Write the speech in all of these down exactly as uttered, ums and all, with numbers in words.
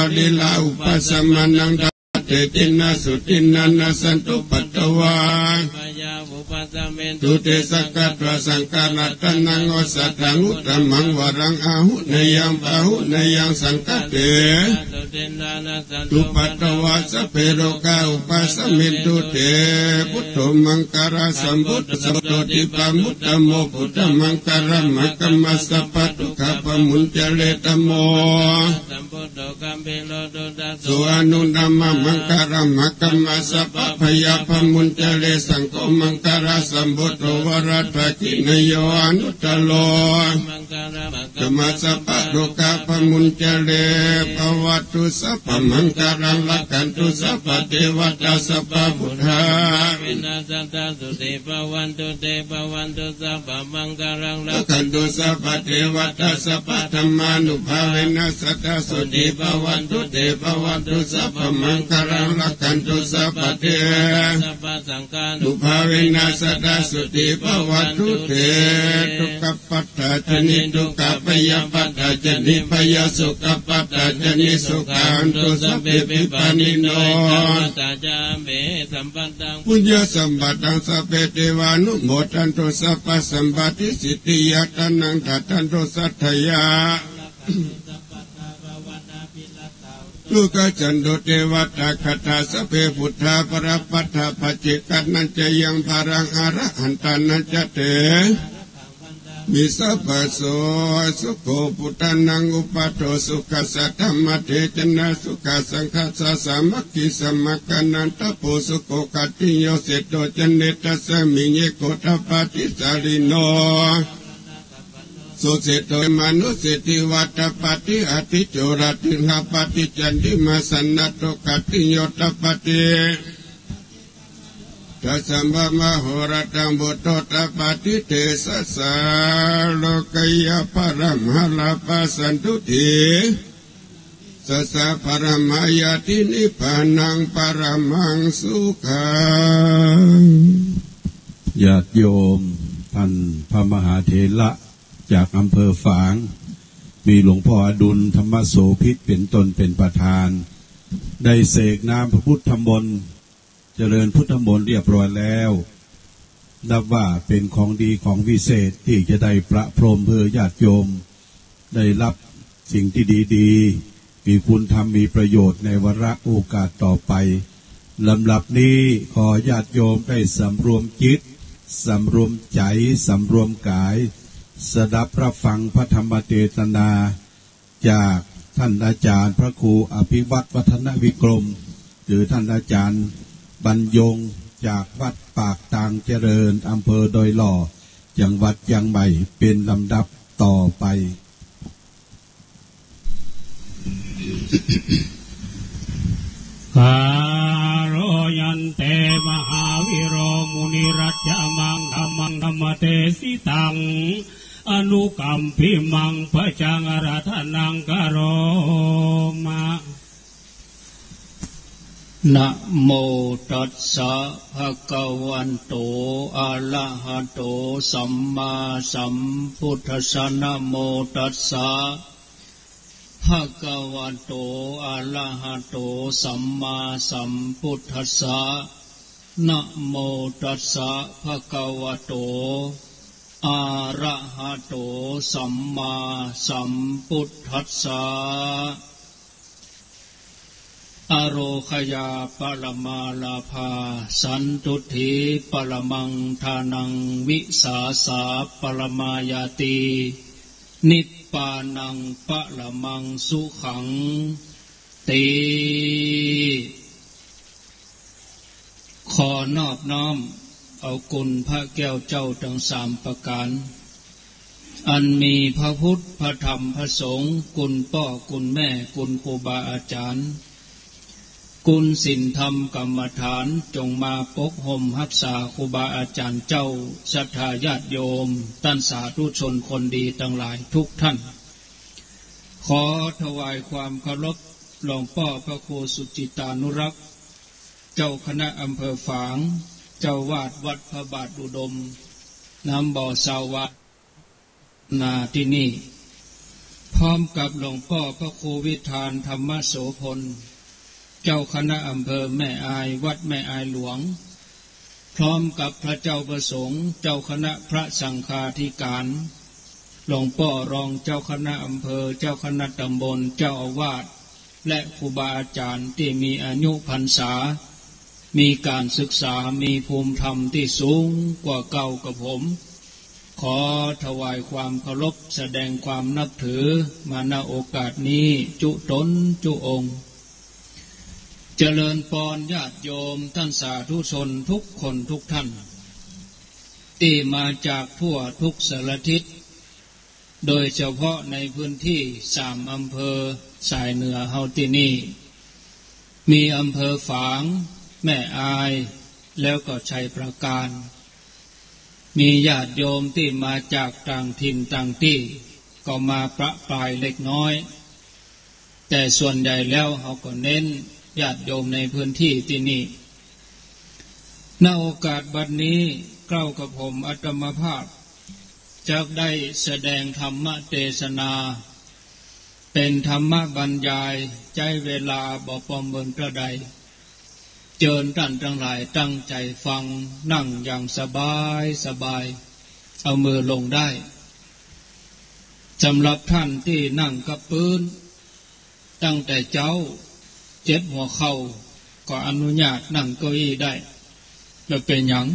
Salīlā upasamanaṃ, tattha te jinasūdinā nassantupaddavā, bhayā vūpasamentu te. Sakkatvā saṅgharattanaṃ osathaṃ uttamaṃ varaṃ, āhuneyyaṃ pāhuneyyaṃ saṅghāte, sūdinā nassantupaddavā, sabbe rogā vūpasamentu te. Buddho maṅgalasambhūto, sabbabuddhāti pamuttamo, buddhamaṅgalamāgamma, sabbadukkhā pamuñcare. Dhammo buddho gambhīro duddhaso, anuttamaṃ maṅgalamāgamma, sabbabhayā pamuñcare. Saṅgho maṅgalasambhūto, varadakkhiṇeyyo anuttaro, maṅgalamāgamma, sabbarogā pamuñcare. Bhavatu sabbamaṅgalaṃ, rakkhantu sabbadevatā, sabbabuddhānubhāvena sadā sotthī bhavantu te. Bhavatu sabbamaṅgalaṃ, rakkhantu sabbadevatā, sabbadhammānubhāvena sadā sotthī bhavantu te. Bhavatu sabbamaṅgalaṃ, rakkhantu sabbade, sabbasaṅghānubhāvena sadā sotthī bhavantu te. Dukkhappattā ca niddukkhā, bhayappattā ca nibbhayā, sokappattā ca nissokā, hontu sabbepi pāṇino. Dā ca amhehi sambhataṃ, puññasampadaṃ, sabbe devānumodantu, sabbasampattisiddhiyā. Dānaṃ dadantu saddhāya, gacchantu devatāgatā, sabbe buddhā balappattā, paccekānañca yaṃ balaṃ, arahantānañca te mi sabbaso. Sukho buddhānaṃ uppādo, sukhā saddhammadesanā, sukhā saṅghassa sāmaggī, samaggānaṃ tapo sukho. Khattiyo seṭṭho janetasmiṃ, ye gottapaṭisārino, so seṭṭho manussīti vātapattiṃ adhijotha, dighāpaṭicchandimā sannaddho khattiyo tapati. Taṃ sambhava horattaṃ, puttotapati tejasā. Lokāya paramā lābhā, santuṭṭhī sassa paramaṃ ñāti, nibbānaṃ paramaṃ sukhaṃ. ญาติโยม ท่านพระมหาเถระจากอำเภอฝาง มีหลวงพ่ออดุล ธรรมโสภิต เป็นต้น เป็นประธาน ได้เสกน้ำพระพุทธมนต์ เจริญพุทธมนต์เรียบร้อยแล้ว นับว่าเป็นของดีของวิเศษที่จะได้ประพรมเพื่อญาติโยมได้รับสิ่งที่ดีๆ มีคุณธรรม มีประโยชน์ในวาระโอกาสต่อไป ลำดับนี้ขอญาติโยมได้สำรวมจิต สำรวมใจ สำรวมกาย สดับรับฟังพระธรรมเทศนา จากท่านอาจารย์พระครูอภิวัฒน์ วัฒนวิกรม หรือท่านอาจารย์บรรยง จากวัดปากตางเจริญ อำเภอดอยหล่อ จังหวัดเชียงใหม่ เป็นลำดับต่อไป Garo yante mahāvīro munirājamaṃ dhammaṃ dhammadesitaṃ anukampimaṃ pajaṃ ārādhanaṃ karoma. Namo tassa bhagavato arahato sammāsambuddhassa. Namo tassa bhagavato arahato sammāsambuddhassa. Namo tassa bhagavato arahato sammāsambuddhassa. Ārogyaparamā lābhā, santuṭṭhī paramaṃ dhanaṃ, vijjāsā paramā ñātī, nibbānaṃ paramaṃ sukhaṃ ti. ขอนอบน้อมเอาคุณพระแก้วเจ้าทั้งสามประการ อันมีพระพุทธ พระธรรม พระสงฆ์ คุณป้อ คุณแม่ คุณครูบาอาจ๋ารย์ คุณศีลธรรมกรรมฐาน จงมาปกห่มฮักษาครูบาอาจ๋ารย์เจ้า ศรัทธาญาติโยม ต้านสาธุชนคนดีตังหลายทุกท่าน ขอถวายความเคารพหลวงป้อพระครูสุจิตตานุรักษ์ เจ้าคณะอำเภอฝาง เจ้าอาวาสวัดพระบาทอุดม น้ำบ่อสาวา ณ ที่นี่ พร้อมกับหลวงป้อพระครูวิธานธรรมโสภณ เจ้าคณะอำเภอแม่อาย วัดแม่อายหลวง พร้อมกับพระเจ้าประสงค์ เจ้าคณะพระสังฆาธิการ หลวงป้อรองเจ้าคณะอำเภอ เจ้าคณะตำบล เจ้าอาวาส และครูบาอาจ๋ารย์ตี้มีอายุพรรษา มีก๋านศึกษา มีภูมิธรรมตี้สูงกว่าเก่ากับผม ขอถวายความเคารพ แสดงความนับถือมา ณ โอกาสนี้ จุ๊ต๋นจุ๊องค์ เจริญปอนญาติโยมต้านสาธุชนทุกคนทุกท่าน ตี้มาจากทั่วทุกสารทิศ โดยเฉพาะในพื้นตี้สามอำเภอสายเหนือเฮาตี้นี่ มีอำเภอฝาง แม่อาย แล้วก็ชัยปราการ มีญาติโยมตี้มาจากต่างถิ่นต่างตี้ ก็มาประปรายเล็กน้อย แต่ส่วนใหญ่แล้วเฮาก็เน้นญาติโยมในพื้นตี้ตี้นี่ ณ โอกาสบัดนี้ เกล้ากับผมอาตมาภาพ จักได้แสดงธรรมเตสนา เป๋นธรรมบรรยาย ใจ๊เวลาบ่ประเมินเต้าใด เจิญต้านตังหลายตั้งใจ๋ฟัง นั่งอย่างสบายสบาย เอามือลงได้ สำหรับต้านตี้นั่งกับปื๊น ตั้งแต่เจ๊า เจ็บหัวเข่า ก็อนุญาตนั่งเก้าอี้ได้ บ่เป๋นหยัง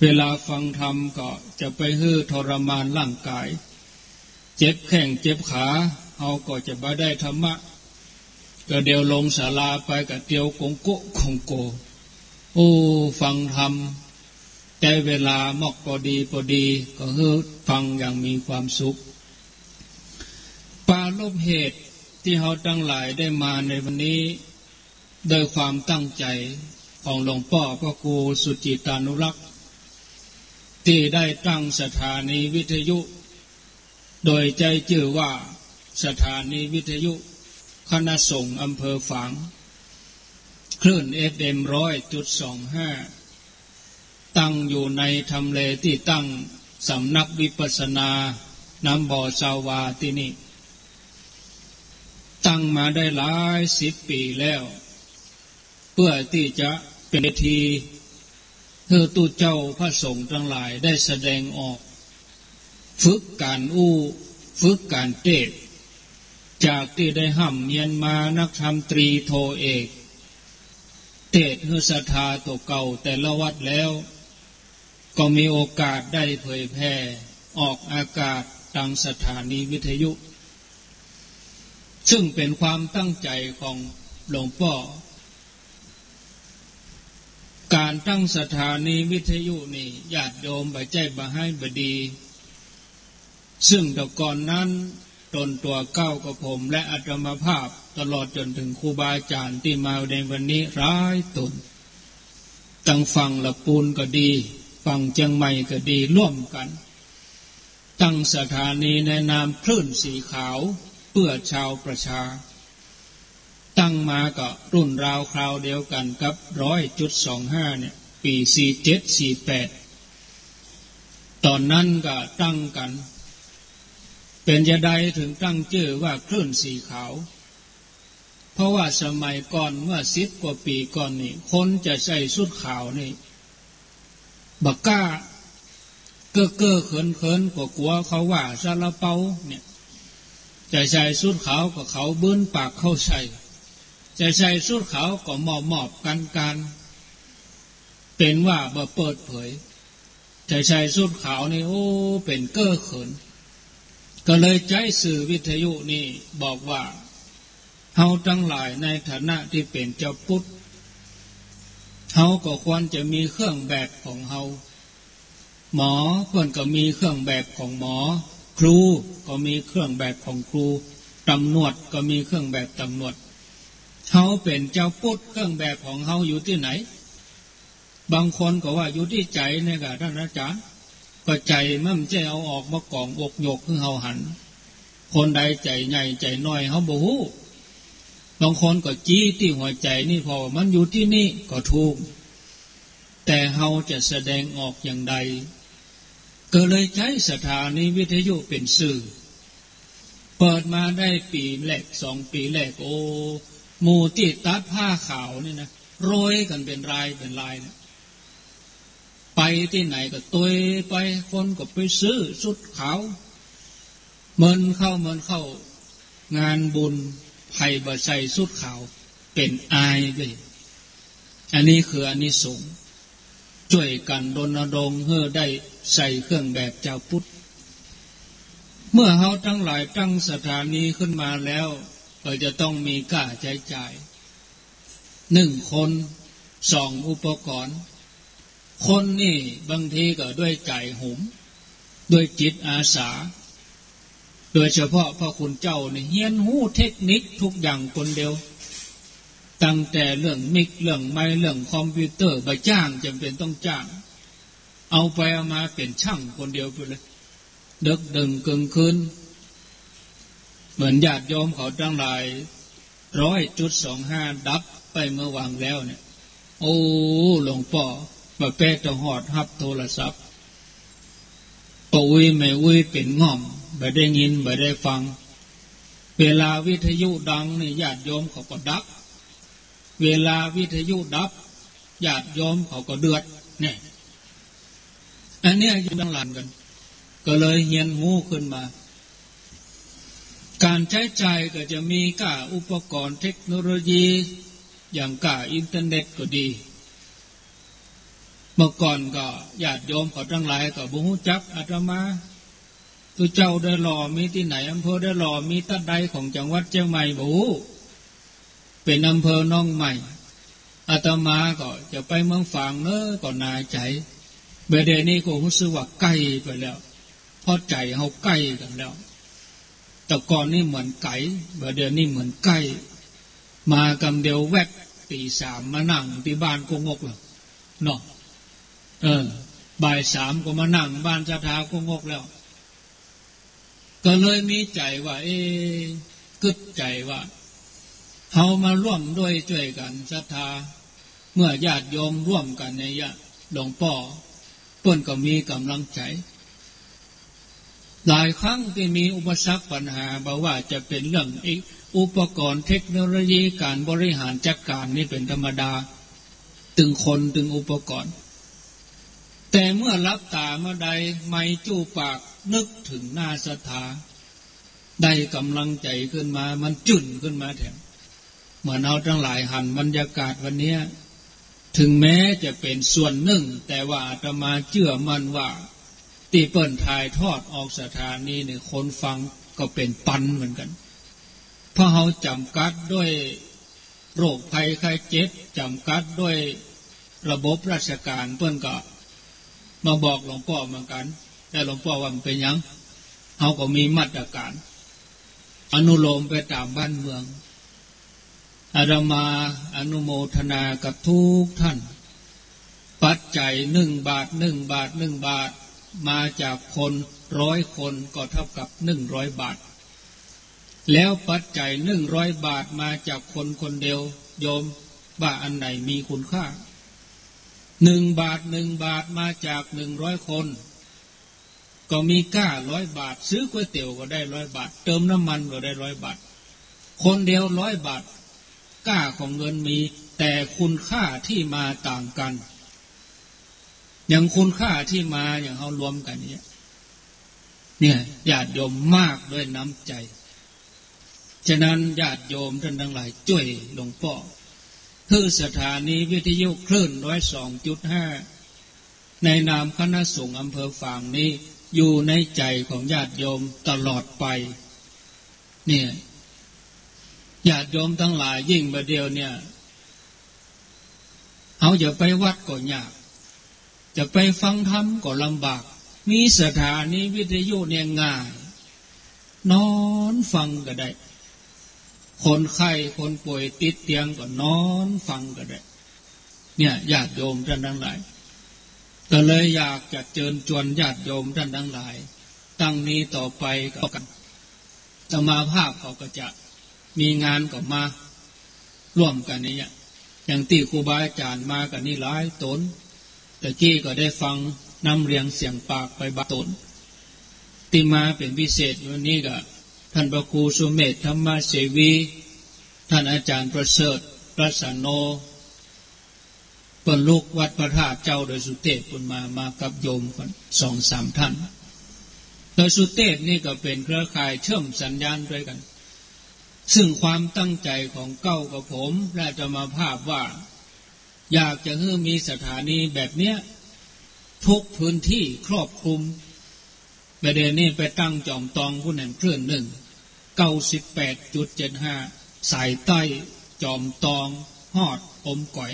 เวลาฟังธรรมก็จะไปหื้อทรมานร่างก๋าย เจ็บแข้งเจ็บขา เฮาก็จะบ่ได้ธรรมะ ก็เดี๋ยวลงศาลาไปก็เตียวกงโก้กงโก โอ้ ฟังธรรม ใจ๊เวลามอกปอดีปอดี ก็หื้อฟังอย่างมีความสุข ปรารภเหตุตี้เฮาตังหลายได้มาในวันนี้ โดยความตั้งใจ๋ของหลวงป้อพระครูสุจิตตานุรักษ์ ตี้ได้ตั้งสถานีวิทยุ โดยใจ๊จื้อว่าสถานีวิทยุคณะสงฆ์อำเภอฝาง คลื่นเอฟเอ็มร้อยจุดสองห้า ตั้งอยู่ในทำเลตี้ตั้งสำนักวิปัสสนาน้ำบ่อซาวาตี้นี่ ตั้งมาได้หลายสิบปี๋แล้ว เปื้อตี้จะเป๋นเวทีหื้อตุ๊เจ้าพระสงฆ์ตังหลายได้แสดงออก ฝึกก๋านอู้ ฝึกก๋านเตสน์ จากตี้ได้ฮ่ำเฮียนมานักธรรมตรีโทเอก เตสน์หื้อศรัทธาตั๋วเก่าแต่ละวัดแล้ว ก็มีโอกาสได้เผยแผ่ออกอากาศตางสถานีวิทยุ ซึ่งเป๋นความตั้งใจ๋ของหลวงป้อ ก๋านตั้งสถานีวิทยุนี่ ญาติโยมบ่ใจ้บ่ฮ้ายบ่ดี ซึ่งแต่ก่อนนั้น ต้นตั๋วเกล้ากับผมและอาตมาภาพ ตลอดจ๋นเถิงครูบาอาจ๋ารย์ตี้มาในวันนี้หลายต๋น ตังฝั่งละปูนก็ดี ฝั่งเจียงใหม่ก็ดี ร่วมกั๋น ตั้งสถานีในนามคลื่นสีขาวเปื้อชาวประชา ตั้งมาก็รุ่นราวคราวเดียวกั๋นกับร้อยจุดสองห้าเนี่ย ปี๋สี่เจ็ดสี่แปด ต๋อนนั้นก็ตั้งกั๋น เป๋นจาใดเถิงตั้งจื้อว่าคลื่นสีขาว เพราะว่าสมัยก่อนเมื่อสิบกว่าปี๋ก่อนนี่ คนจะใส่ชุดขาวนี่ บ่กล้า เก้อๆ เขินๆ กั๋วๆ เขาว่าซาลาเปาเนี่ย จะใส่ชุดขาวก็เขาบืนปากเข้าใส่ จะใส่ชุดขาวก็มอบๆ กันๆ เป๋นว่าบ่เปิดเผย จะใส่ชุดขาวนี่ โอ้ เป๋นเก้อเขิน ก็เลยใจ๊สื่อวิทยุนี่บอกว่า เฮาตังหลายในฐานะตี้เป๋นจาวพุทธ เฮาก็ควรจะมีเครื่องแบบของเฮา หมอเปิ้นก็มีเครื่องแบบของหมอ ครูก็มีเครื่องแบบของครู ต๋ำรวจก็มีเครื่องแบบต๋ำรวจ เฮาเป๋นจาวพุทธ เครื่องแบบของเฮาอยู่ตี้ไหน บางคนก็ว่าอยู่ตี้ใจ๋เนี่ยก่ะต้านอาจ๋ารย์ ก็ใจ๋มันบ่ใจ้เอาออกมาก๋องอกยกหื้อเฮาหัน คนใดใจ๋ใหญ่ใจ๋น้อยเฮาบ่ฮู้ บางคนก็จี๊ตี้หัวใจ๋นี่ เพราะว่ามันอยู่ตี้นี่ก็ถูก แต่เฮาจะแสดงออกอย่างใด ก็เลยใจ๊สถานีวิทยุเป๋นสื่อ เปิดมาได้ปี๋แรก สองปี๋แรก โอ้ หมู่ตี้ตัดผ้าขาวนี่นะ รวยกั๋นเป๋นรายเป๋นรายเนี่ย ไปตี้ไหนก็ตวยไป คนก็ไปซื้อสุดขาว เมินเข้า เมินเข้า งานบุญ ใผบ่ใส่สุดขาว เป๋นอายเว้ย อันนี้คืออานิสงส์ จ้วยกั๋นรณรงค์หื้อได้ใส่เครื่องแบบจาวพุทธ เมื่อเฮาตังหลายตั้งสถานีขึ้นมาแล้ว ก็จะต้องมีก้าใจ๊จ่าย นึ่งคน สองอุปกรณ์ คนนี่บางทีก็ด้วยใจ๋หุม ด้วยจิตอาสา โดยเฉพาะพระคุณเจ้านี่เฮียนฮู้เทคนิคทุกอย่างคนเดียว ตั้งแต่เรื่องมิก เรื่องไมค์ เรื่องคอมพิวเตอร์ บ่จ้าง จ๋ำเป๋นต้องจ้าง เอาไปเอามาเป๋นช่างคนเดียวไปเลย เดิ็กเดิ่งเกิ่งคืน เหมือนญาติโยมเขาตังหลาย ร้อยจุดสองห้า ดับไปเมื่อวางแล้วเนี่ย โอ้ หลวงป้อ บ่าแป๊จะฮอดฮับโทรศัพท์ ป้ออุ๊ยแม่อุ๊ยเป๋นง่อม บ่ได้ยินบ่ได้ฟัง เวลาวิทยุดังนี่ญาติโยมเขาก็ดับ เวลาวิทยุดับ ญาติโยมเขาก็เดือด เนี่ย อันเนี้ยอยู่ตังหลังกั๋น ก็เลยเฮียนฮู้ขึ้นมา ก๋านใจ๊จ่ายก็จะมีก้าอุปกรณ์เทคโนโลยี อย่างก้าอินเทอร์เน็ตก็ดี เมื่อก่อนก็ญาติโยมเขาตังหลายก็บ่ฮู้จักอาตมา ตุ๊เจ้าดอยหล่อมีตี้ไหน อำเภอดอยหล่อมีตั๊ดใดของจังหวัดเจียงใหม่บ่ฮู้ เป๋นอำเภอน้องใหม่ อาตมาก็จะไปเมืองฝางเน้อ ก็หนายใจ๋ บ่าเดี่ยวนี้ก็ฮู้สึกว่าใก้ไปแล้ว เพราะใจ๋เฮาใก้กั๋นแล้ว แต่ก่อนนี่เหมือนไก๋ บ่าเดี่ยวนี้เหมือนใก้ มากำเดียวแวบ ตีสามมานั่งตี้บ้านโก้งกแล้วเนาะ เออ บ่ายสามก็มานั่งบ้านศรัทธาโก้งกแล้ว ก็เลยมีใจ๋ว่า เอ๊ะ กึ๊ดใจ๋ว่า เฮามาร่วมด้วยจ้วยกั๋นศรัทธา เมื่อญาติโยมร่วมกั๋นเนี่ย หลวงป้อเปิ้นก็มีก๋ำลังใจ๋ หลายครั้งตี้มีอุปสรรคปัญหา บ่ว่าจะเป๋นเรื่องอุปกรณ์เทคโนโลยี ก๋านบริหารจัดก๋านนี่เป๋นธรรมดา ตึงคนตึงอุปกรณ์ แต่เมื่อหลับต๋าเมื่อใด ไมค์จู้ปาก นึกเถิงหน้าศรัทธา ได้ก๋ำลังใจ๋ขึ้นมา มันจื้นขึ้นมาแถม เหมือนเฮาตังหลายหันบรรยากาศวันเนี้ย เถิงแม้จะเป๋นส่วนนึ่ง แต่ว่าอาตมาเจื้อมั่นว่า ตี้เปิ้นถ่ายทอดออกสถานีนี่ คนฟังก็เป๋นปันเหมือนกั๋น เพราะเฮาจ๋ำกัดด้วยโรคภัยไข้เจ็บ จ๋ำกัดด้วยระบบราชก๋าน เปิ้นก็มาบอกหลวงป้อเหมือนกั๋น แต่หลวงป้อว่าบ่เป๋นหยัง เฮาก็มีมาตรก๋าน อนุโลมไปต๋ามบ้านเมือง อาตมาอนุโมทนากับทุกท่าน ปัจจัยหนึ่งบาท หนึ่งบาท หนึ่งบาท มาจากคนร้อยคนก็เท่ากับหนึ่งร้อยบาท แล้วปัจจัยหนึ่งร้อยบาทมาจากคนคนเดียว โยมว่าอันไหนมีคุณค่า หนึ่งบาท หนึ่งบาทมาจากหนึ่งร้อยคน ก็มีก้าร้อยบาท ซื้อก๋วยเตี๋ยวก็ได้ร้อยบาท เติมน้ำมันก็ได้ร้อยบาท คนเดียวร้อยบาท ก้าของเงินมี แต่คุณค่าที่มาต่างกั๋น อย่างคุณค่าที่มา อย่างเฮารวมกั๋นเนี่ย เนี่ย ญาติโยมมากด้วยน้ำใจ๋ ฉะนั้นญาติโยมต้านตังหลายจ้วยหลวงป้อ หื้อสถานีวิทยุคลื่นร้อยสองจุดห้า ในนามคณะสงฆ์อำเภอฝางนี้ อยู่ในใจ๋ของญาติโยมตลอดไป เนี่ย ญาติโยมตังหลาย ยิ่งบ่าเดี่ยวเนี่ย เฮาจะไปวัดก็ยาก จะไปฟังธรรมก็ลำบาก มีสถานีวิทยุเนี่ยง่าย นอนฟังก็ได้ คนไข้คนป่วยติดเตียงก็นอนฟังก็ได้ เนี่ย ญาติโยมต้านตังหลาย ก็เลยอยากจะเจิญจวนญาติโยมต้านตังหลาย ตั้งนี้ต่อไปก็แล้วกั๋น อาตมาภาพเขาก็จะมีงานก็มาร่วมกั๋นเนี่ย อย่างตี้ครูบาอาจ๋ารย์มากั๋นนี่หลายต๋น ตะกี้ก็ได้ฟังน้ำเรียงเสียงปากไปบางต๋น ตี้มาเป๋นพิเศษวันนี้ก็ ท่านพระครูสุเมธธรรมเสวี ท่านอาจารย์ประเสริฐ รัตนโน เปิ้นลุกวัดพระธาตุเจ้าดอยสุเตปปุ้นมา มากับโยมก่อนสองสามท่าน ดอยสุเตปนี่ก็เป๋นเครือข่ายเชื่อมสัญญาณตวยกั๋น ซึ่งความตั้งใจ๋ของเก้ากับผมและอาตมาภาพว่า อยากจะหื้อมีสถานีแบบเนี้ย ทุกพื้นที่ครอบคลุม บ่าเดี่ยวนี้ไปตั้งจอมตองพุ้นแหมคลื่นนึ่ง เก้าสิบแปดจุดเจ็ดห้า สายใต้ จอมตอง ฮอด อมก๋อย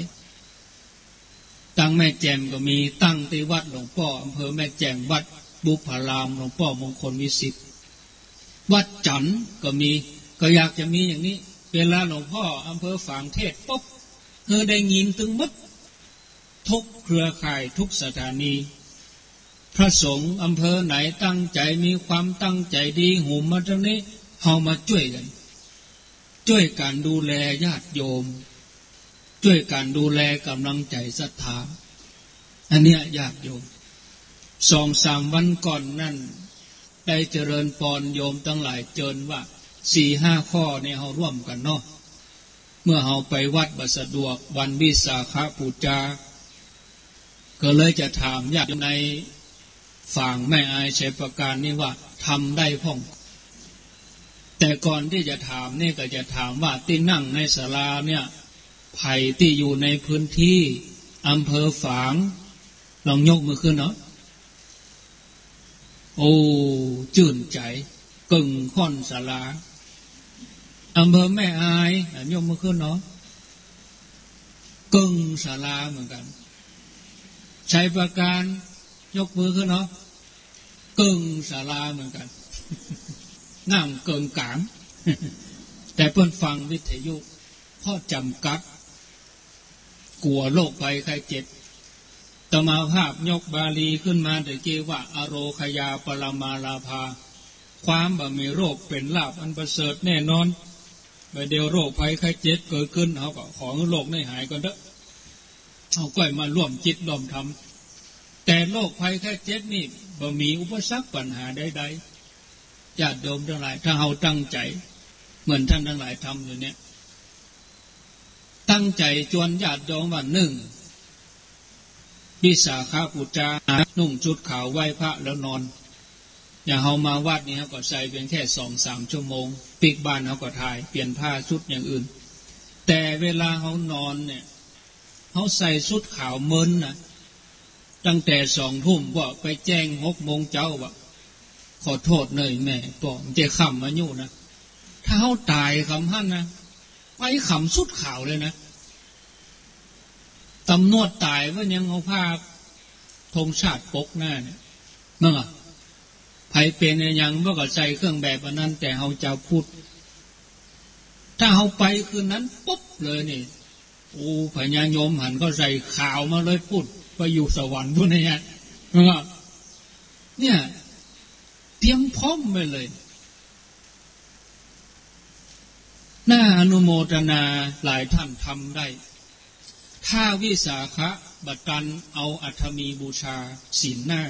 ตั้งแม่แจ่มก็มี ตั้งตี้วัดหลวงป้ออำเภอแม่แจ่ม วัดบุพพาราม หลวงป้อมงคลวิสิทธิ์ วัดจันทน์ก็มี ก็อยากจะมีอย่างนี้ เวลาหลวงป้ออำเภอฝางเทศน์ปุ๊บ หื้อได้ยินตึงหมด ทุกเครือข่าย ทุกสถานี พระสงฆ์อำเภอไหนตั้งใจ๋ มีความตั้งใจ๋ดี หุมมาตรงนี้ เฮามาจ้วยกั๋น จ้วยกั๋นดูแลญาติโยม จ้วยกั๋นดูแลก๋ำลังใจ๋ศรัทธา อันเนี้ยญาติโยม สองสามวันก่อนนั้น ได้เจริญปอนโยมตังหลายเจิญว่า สี่ห้าข้อนี้เฮาร่วมกั๋นเนาะ เมื่อเฮาไปวัดบ่สะดวกวันวิสาขบูชา ก็เลยจะถามญาติโยมในฝางแม่อาย ชัยปราการนี่ว่าทำได้พ่อง แต่ก่อนตี้จะถามนี่ก็จะถามว่าตี้นั่งในศาลาเนี่ย ใผตี้อยู่ในพื้นที่อำเภอฝาง ลองยกมือขึ้นเนาะ โอ้ จื้นใจ๋ เกิ่งค่อนศาลา อำเภอแม่อาย อ่ะ ยกมือขึ้นเนาะ เกิ่งศาลาเหมือนกั๋น ชัยปราการ ยกมือขึ้นเนาะ เกิ่งศาลาเหมือนกั๋น นั่งเกิ่งก๋าง แต่เปิ้นฟังวิทยุ เพราะจ๋ำกัด กั๋วโรคภัยไข้เจ็บ อาตมาภาพยกบาลีขึ้นมาตะกี้ว่า อโรคยาปรมาลาภา ความบ่มีโรคเป๋นลาภอันประเสริฐแน่นอน บ่าเดี่ยวโรคภัยไข้เจ็บเกิดขึ้น เฮาก็ขอหื้อโรคนี้หายก่อนเต๊อะ เฮาก้อยมาร่วมจิตร่วมธรรม แต่โรคภัยไข้เจ็บนี่บ่มีอุปสรรคปัญหาใดๆ ญาติโยมตังหลาย ถ้าเฮาตั้งใจ๋ เหมือนท่านตังหลายทำอยู่เนี่ย ตั้งใจ๋จวนญาติโยมว่า นึ่ง วิสาขบูชา นุ่งชุดขาวไหว้พระแล้วนอน อย่างเฮามาวัดนี่ เฮาก็ใส่เพียงแค่สองสามชั่วโมง ปิ๊กบ้านเฮาก็ถ่าย เปลี่ยนผ้าชุดอย่างอื่น แต่เวลาเฮานอนเนี่ย เฮาใส่ชุดขาวเมินนะ ตั้งแต่สองทุ่ม ว่าไปแจ้งหกโมงเจ๊า ว่า ขอโต้ษเน่อแม่ป้อ มันจะค่ำอายุนะ ถ้าเฮาต๋ายค่ำหั้นนะ ไปค่ำชุดขาวเลยนะ ต๋ำรวจต๋ายเปิ้นยังเอาผ้าธงชาติปกหน้าเนี่ย นั่นอะ ใผเป๋นอะหยังเปิ้นก็ใส่เครื่องแบบอันนั้น แต่เฮาจาวพุทธ ถ้าเฮาไปคืนนั้นปุ๊บเลยนี่ โอ้ พญายมหันเขาใส่ขาวมาเลย ปุ๊บ ไปอยู่สวรรค์ปุ้นเนี่ย นั่นอะ เนี่ย เตรียมพร้อมไว้เลย น่าอนุโมทนา หลายท่านทำได้ ถ้าวิสาขะบ่ตัน เอาอัฐมีบูชาศีลหน้า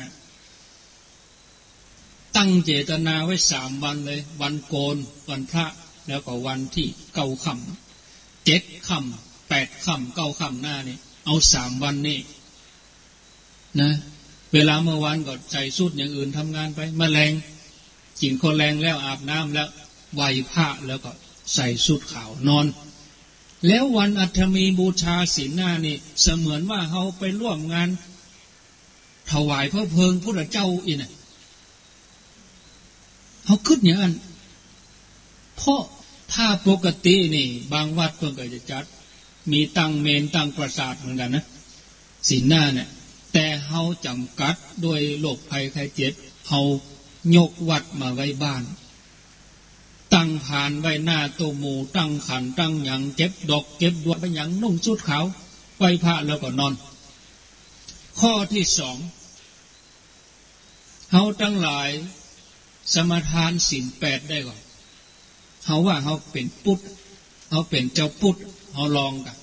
ตั้งเจตนาไว้สามวันเลย วันโกน วันพระ แล้วก็วันที่เก้าค่ำ เจ็ดค่ำ แปดค่ำ เก้าค่ำหน้านี่ เอาสามวันนี่ นะ เวลาเมื่อวานก็ใส่ชุดอย่างอื่นทำงานไป มาแลง กิ๋นข้าวแลงแล้ว อาบน้ำแล้ว ไหว้พระแล้วก็ใส่ชุดขาวนอน แล้ววันอัฐมีบูชาศีลหน้านี่ เสมือนว่าเฮาไปร่วมงานถวายพระเพลิงพุทธเจ้าอี้นะ เฮากึ๊ดอย่างนั้น เพราะถ้าปกตินี่ บางวัดเปิ้นก็จะจัด มีตั้งเมรุ ตั้งปราสาทเหมือนกั๋นนะ ศีลหน้าเนี่ย แต่เฮาจ๋ำกัดด้วยโรคภัยไข้เจ็บ เฮายกวัตรมาไว้บ้าน ตั้งพานไว้หน้าโต๊ะหมู่ ตั้งขัน ตั้งหยัง เก็บดอก เก็บดวง ไปหยัง นุ่งชุดขาว ไหว้พระแล้วก็นอน ข้อที่สอง เฮาตังหลายสมาทานศีลแปดได้ก่อ เฮาว่าเฮาเป๋นพุทธ เฮาเป๋นจาวพุทธ เฮาลองก่ะ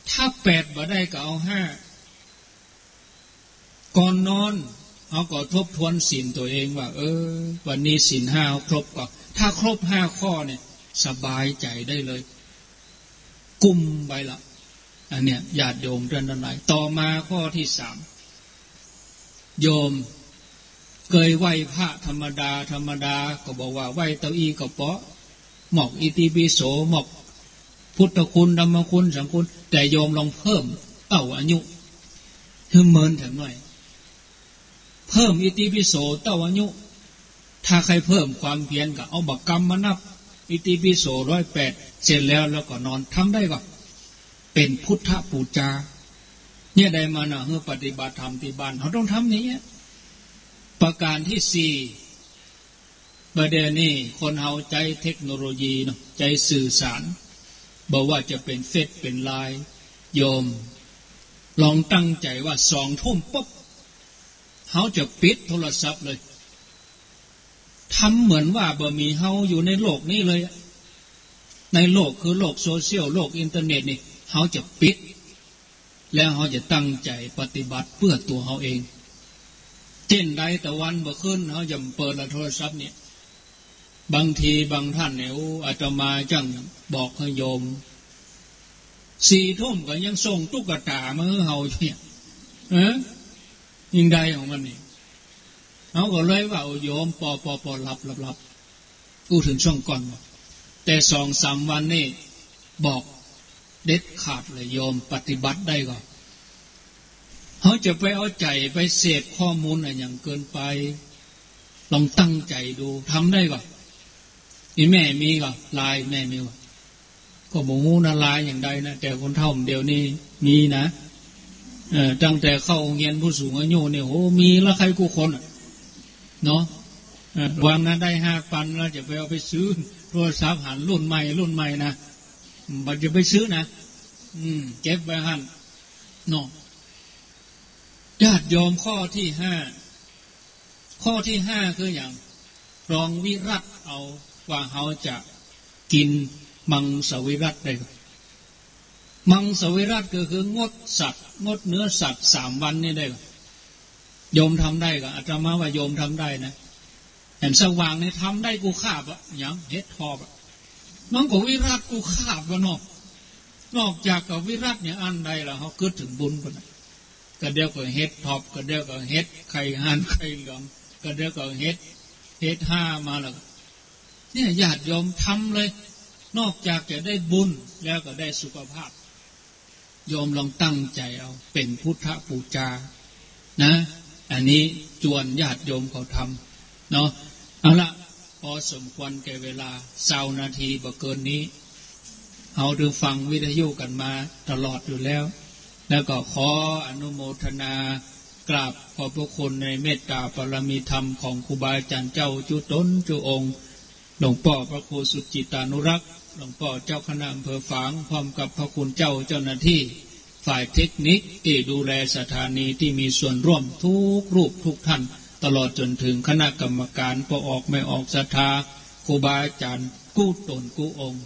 ถ้าแปดบ่ได้ก็เอาห้า ก่อนนอน เฮาก็ทบทวนศีลตั๋วเองว่า เออ วันนี้ศีลห้าครบก่อ ถ้าครบห้าข้อเนี่ย สบายใจ๋ได้เลย กุ้มไปละ อันเนี้ย ญาติโยมต้านตังหลาย ต่อมาข้อตี้สาม โยมเกยไหว้พระธรรมดาธรรมดา ก็บอกว่าไหว้เต้าอี้ก็เปาะ มอกอิติปิโส มอกพุทธคุณ ธรรมคุณ สังฆคุณ แต่โยมลองเพิ่มเต้าอายุหื้อเมินแถมหน่อย เพิ่มอิติปิโสเต้าอายุ ถ้าใค่เพิ่มความเพียรก็เอาบักกำมานับ อิติปิโสร้อยแปด เสร็จแล้ว แล้วก็นอน ทำได้ก่อ เป๋นพุทธปู๋จา เนี่ย ได้มานะ หื้อปฏิบัติธรรมตี้บ้าน เฮาต้องทำอย่างเงี้ย ประการตี้สี่ บ่าเดี่ยวนี้คนเฮาใจ๊เทคโนโลยีเนาะ ใจ๊สื่อสาร บ่ว่าจะเป๋นเฟซเป๋นไลน์ โยมลองตั้งใจ๋ว่าสองทุ่มปุ๊บ เฮาจะปิดโทรศัพท์เลย ทำเหมือนว่าบ่มีเฮาอยู่ในโลกนี้เลยอะ ในโลกคือโลกโซเชียล โลกอินเทอร์เน็ตนี่ เฮาจะปิด แล้วเฮาจะตั้งใจ๋ปฏิบัติเปื้อตั๋วเฮาเอง เจ้นใดตะวันบ่ขึ้น เฮาจะเปิดละโทรศัพท์เนี่ย บางทีบางต้านเนี่ย โอ้ อาตมาจั้งบอกหื้อโยม สี่ทุ่มก็ยังส่งตุ๊กต๋ามาหื้อเฮาอยู่เนี่ย เออ ยิ่งได้ของมันนี่ เฮาก็เลยว่า โอ้ โยม ปอ ปอ ปอ หลับ หลับ หลับ อู้เถิงซ่วงก่อน แต่สองสามวันนี่บอกเด็ดขาดเลย โยมปฏิบัติได้ก่อ เฮาจะไปเอาใจ๋ไปเสพข้อมูลอะหยังเกินไป ลองตั้งใจ๋ดู ทำได้ก่อ อี่แม่มีก่อ ไลน์แม่มีก่อ ก็บ่ฮู้นะ ไลน์อย่างใดนะ แต่คนเฒ่าเดี๋ยวนี้มีนะ เออ ตั้งแต่เข้าโฮงเฮียนผู้สูงอายุเนี่ย โห มีละใค่กู้คนอะ เนาะ เออ ระวังนะ ได้ห้าปันแล้วจะไปเอาไปซื้อโทรศัพท์หันรุ่นใหม่ รุ่นใหม่นะ บ่จะไปซื้อนะ อืม เก็บไว้หั้น เนาะ ญาติโยม ข้อตี้ห้า ข้อตี้ห้าคือหยัง ลองวิรัติเอาว่าเฮาจะกิ๋นมังสวิรัติได้ก่อ มังสวิรัติก็คืองดสัตว์ งดเนื้อสัตว์สามวันนี่ได้ก่อ โยมทำได้ก่อ อาตมาว่าโยมทำได้นะ แหมสว่างนี่ทำได้กู้คาบอะ หยัง เห็ดถอบอะ มันก็วิรัติกู้คาบวะเนาะ นอกจากกับวิรัติเนี่ยอันใดละ เฮากึ๊ดเถิงบุญพุ้นน่ะ กะเดี่ยวก็เห็ดถอบ กะเดี่ยวก็เห็ดไข่ห่านไข่เหลือง กะเดี่ยวก็เห็ด เห็ดห้ามาแล้ว เนี่ย ญาติโยมทำเลย นอกจากจะได้บุญแล้วก็ได้สุขภาพ โยมลองตั้งใจ๋เอา เป๋นพุทธปู๋จา นะ อันนี้จวนญาติโยมเขาทำ เนาะ เอาละ ปอสมควรแก่เวลา ซาวนาทีบ่เกินนี้ เฮาได้ฟังวิทยุกั๋นมาตลอดอยู่แล้ว แล้วก็ขออนุโมทนากราบขอบพระคุณในเมตตาบารมีธรรมของครูบาอาจ๋ารย์เจ้าจุ๊ต๋นจุ๊องค์ หลวงป้อพระครูสุจิตตานุรักษ์ หลวงป้อเจ้าคณะอำเภอฝาง พร้อมกับพระคุณเจ้าเจ้าหน้าตี้ฝ่ายเทคนิคตี้ดูแลสถานีตี้มีส่วนร่วมกู้รูปกู้ต้าน ตลอดจ๋นเถิงคณะกรรมก๋านป้อออกแม่ออกศรัทธา ครูบาอาจ๋ารย์กู้ต๋นกู้องค์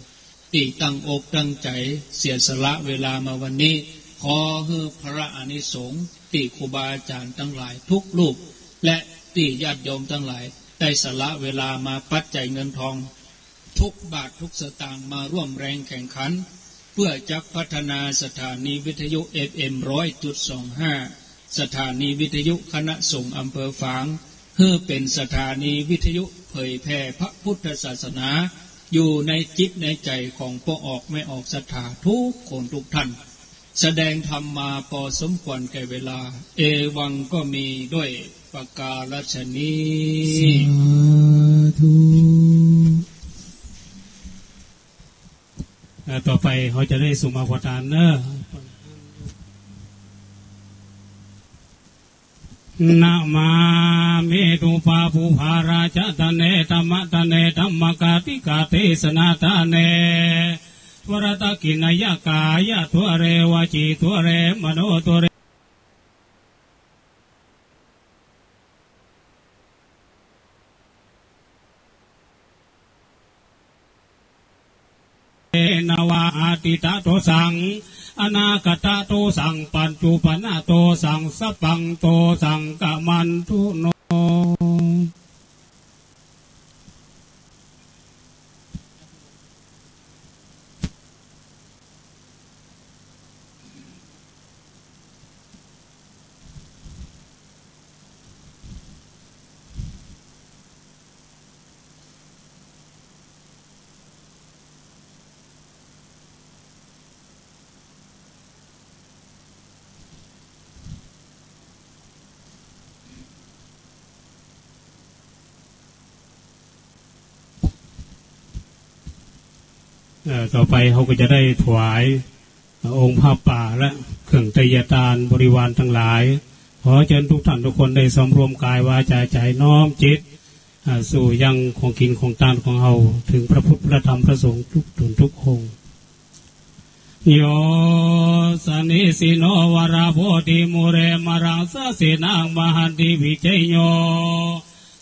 ตี้ตั้งอกตั้งใจ๋เสียสละเวลามาวันนี้ ขอหื้อผลอานิสงส์ตี้ครูบาอาจ๋ารย์ตังหลายกู้รูป และตี้ญาติโยมตังหลายได้สละเวลามาปัจจัยเงินทอง กู้บาทกู้สตางค์มาร่วมแรงแข่งขัน เปื้อจักพัฒนาสถานีวิทยุ เอฟเอ็ม ร้อยจุดสองห้า สถานีวิทยุคณะสงฆ์อำเภอฝาง หื้อเป๋นสถานีวิทยุเผยแผ่พระพุทธศาสนา อยู่ในจิตในใจ๋ของป้อออกแม่ออกศรัทธากู้คนกู้ต้าน แสดงธรรมมาปอสมควรแก่เวลา เอวังก็มีด้วยประการฉะนี้ สาธุ เอ่อ ต่อไปเฮาจะได้สุมาพรทานเนาะ นะมามิ ทูปาภูปาราชตะเน ธัมมะตะเน ธัมมกาติกาเตสนาตะเน วรตะกิณณยกายะ ทุเรวจี ทุเรมโน ทุเร เนวา อาทิตตะโตสัง อนาคตะโตสัง ปัจจุปปะนะโตสัง สัพพังโตสัง กัมมันตุโน เอ่อ ต่อไปเฮาก็จะได้ถวาย องค์ผ้าป่าและเครื่องไตรยทานบริวารตังหลาย ขอเจิญทุกท่านทุกคนได้สำรวมกายวาจาใจ๋น้อมจิต อ่า สู่ยังของกิ๋นของตานของเฮา เถิงพระพุทธพระธรรมพระสงฆ์ทุกต๋นทุกองค์ โย สะนิสิโน วะระโพธิมูเล มะหังสะเสนะ มหันติวิชยโย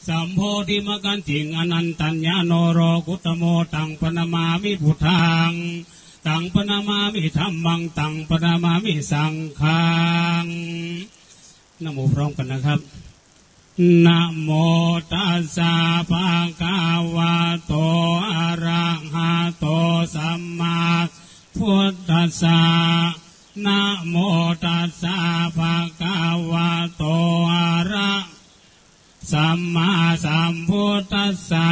สัมโพธิมักขันติง อนันตัญญาโณ โลกุตตะโม ตังปะนะมามิพุทธัง ตังปะนะมามิธัมมัง ตังปะนะมามิสังฆัง นะโมพร้อมกันนะครับ นะโมตัสสะ ภะคะวะโต อะระหะโต สัมมาสัมพุทธัสสะ นะโมตัสสะ ภะคะวะโต อะระ สัมมาสัมพุทธัสสะ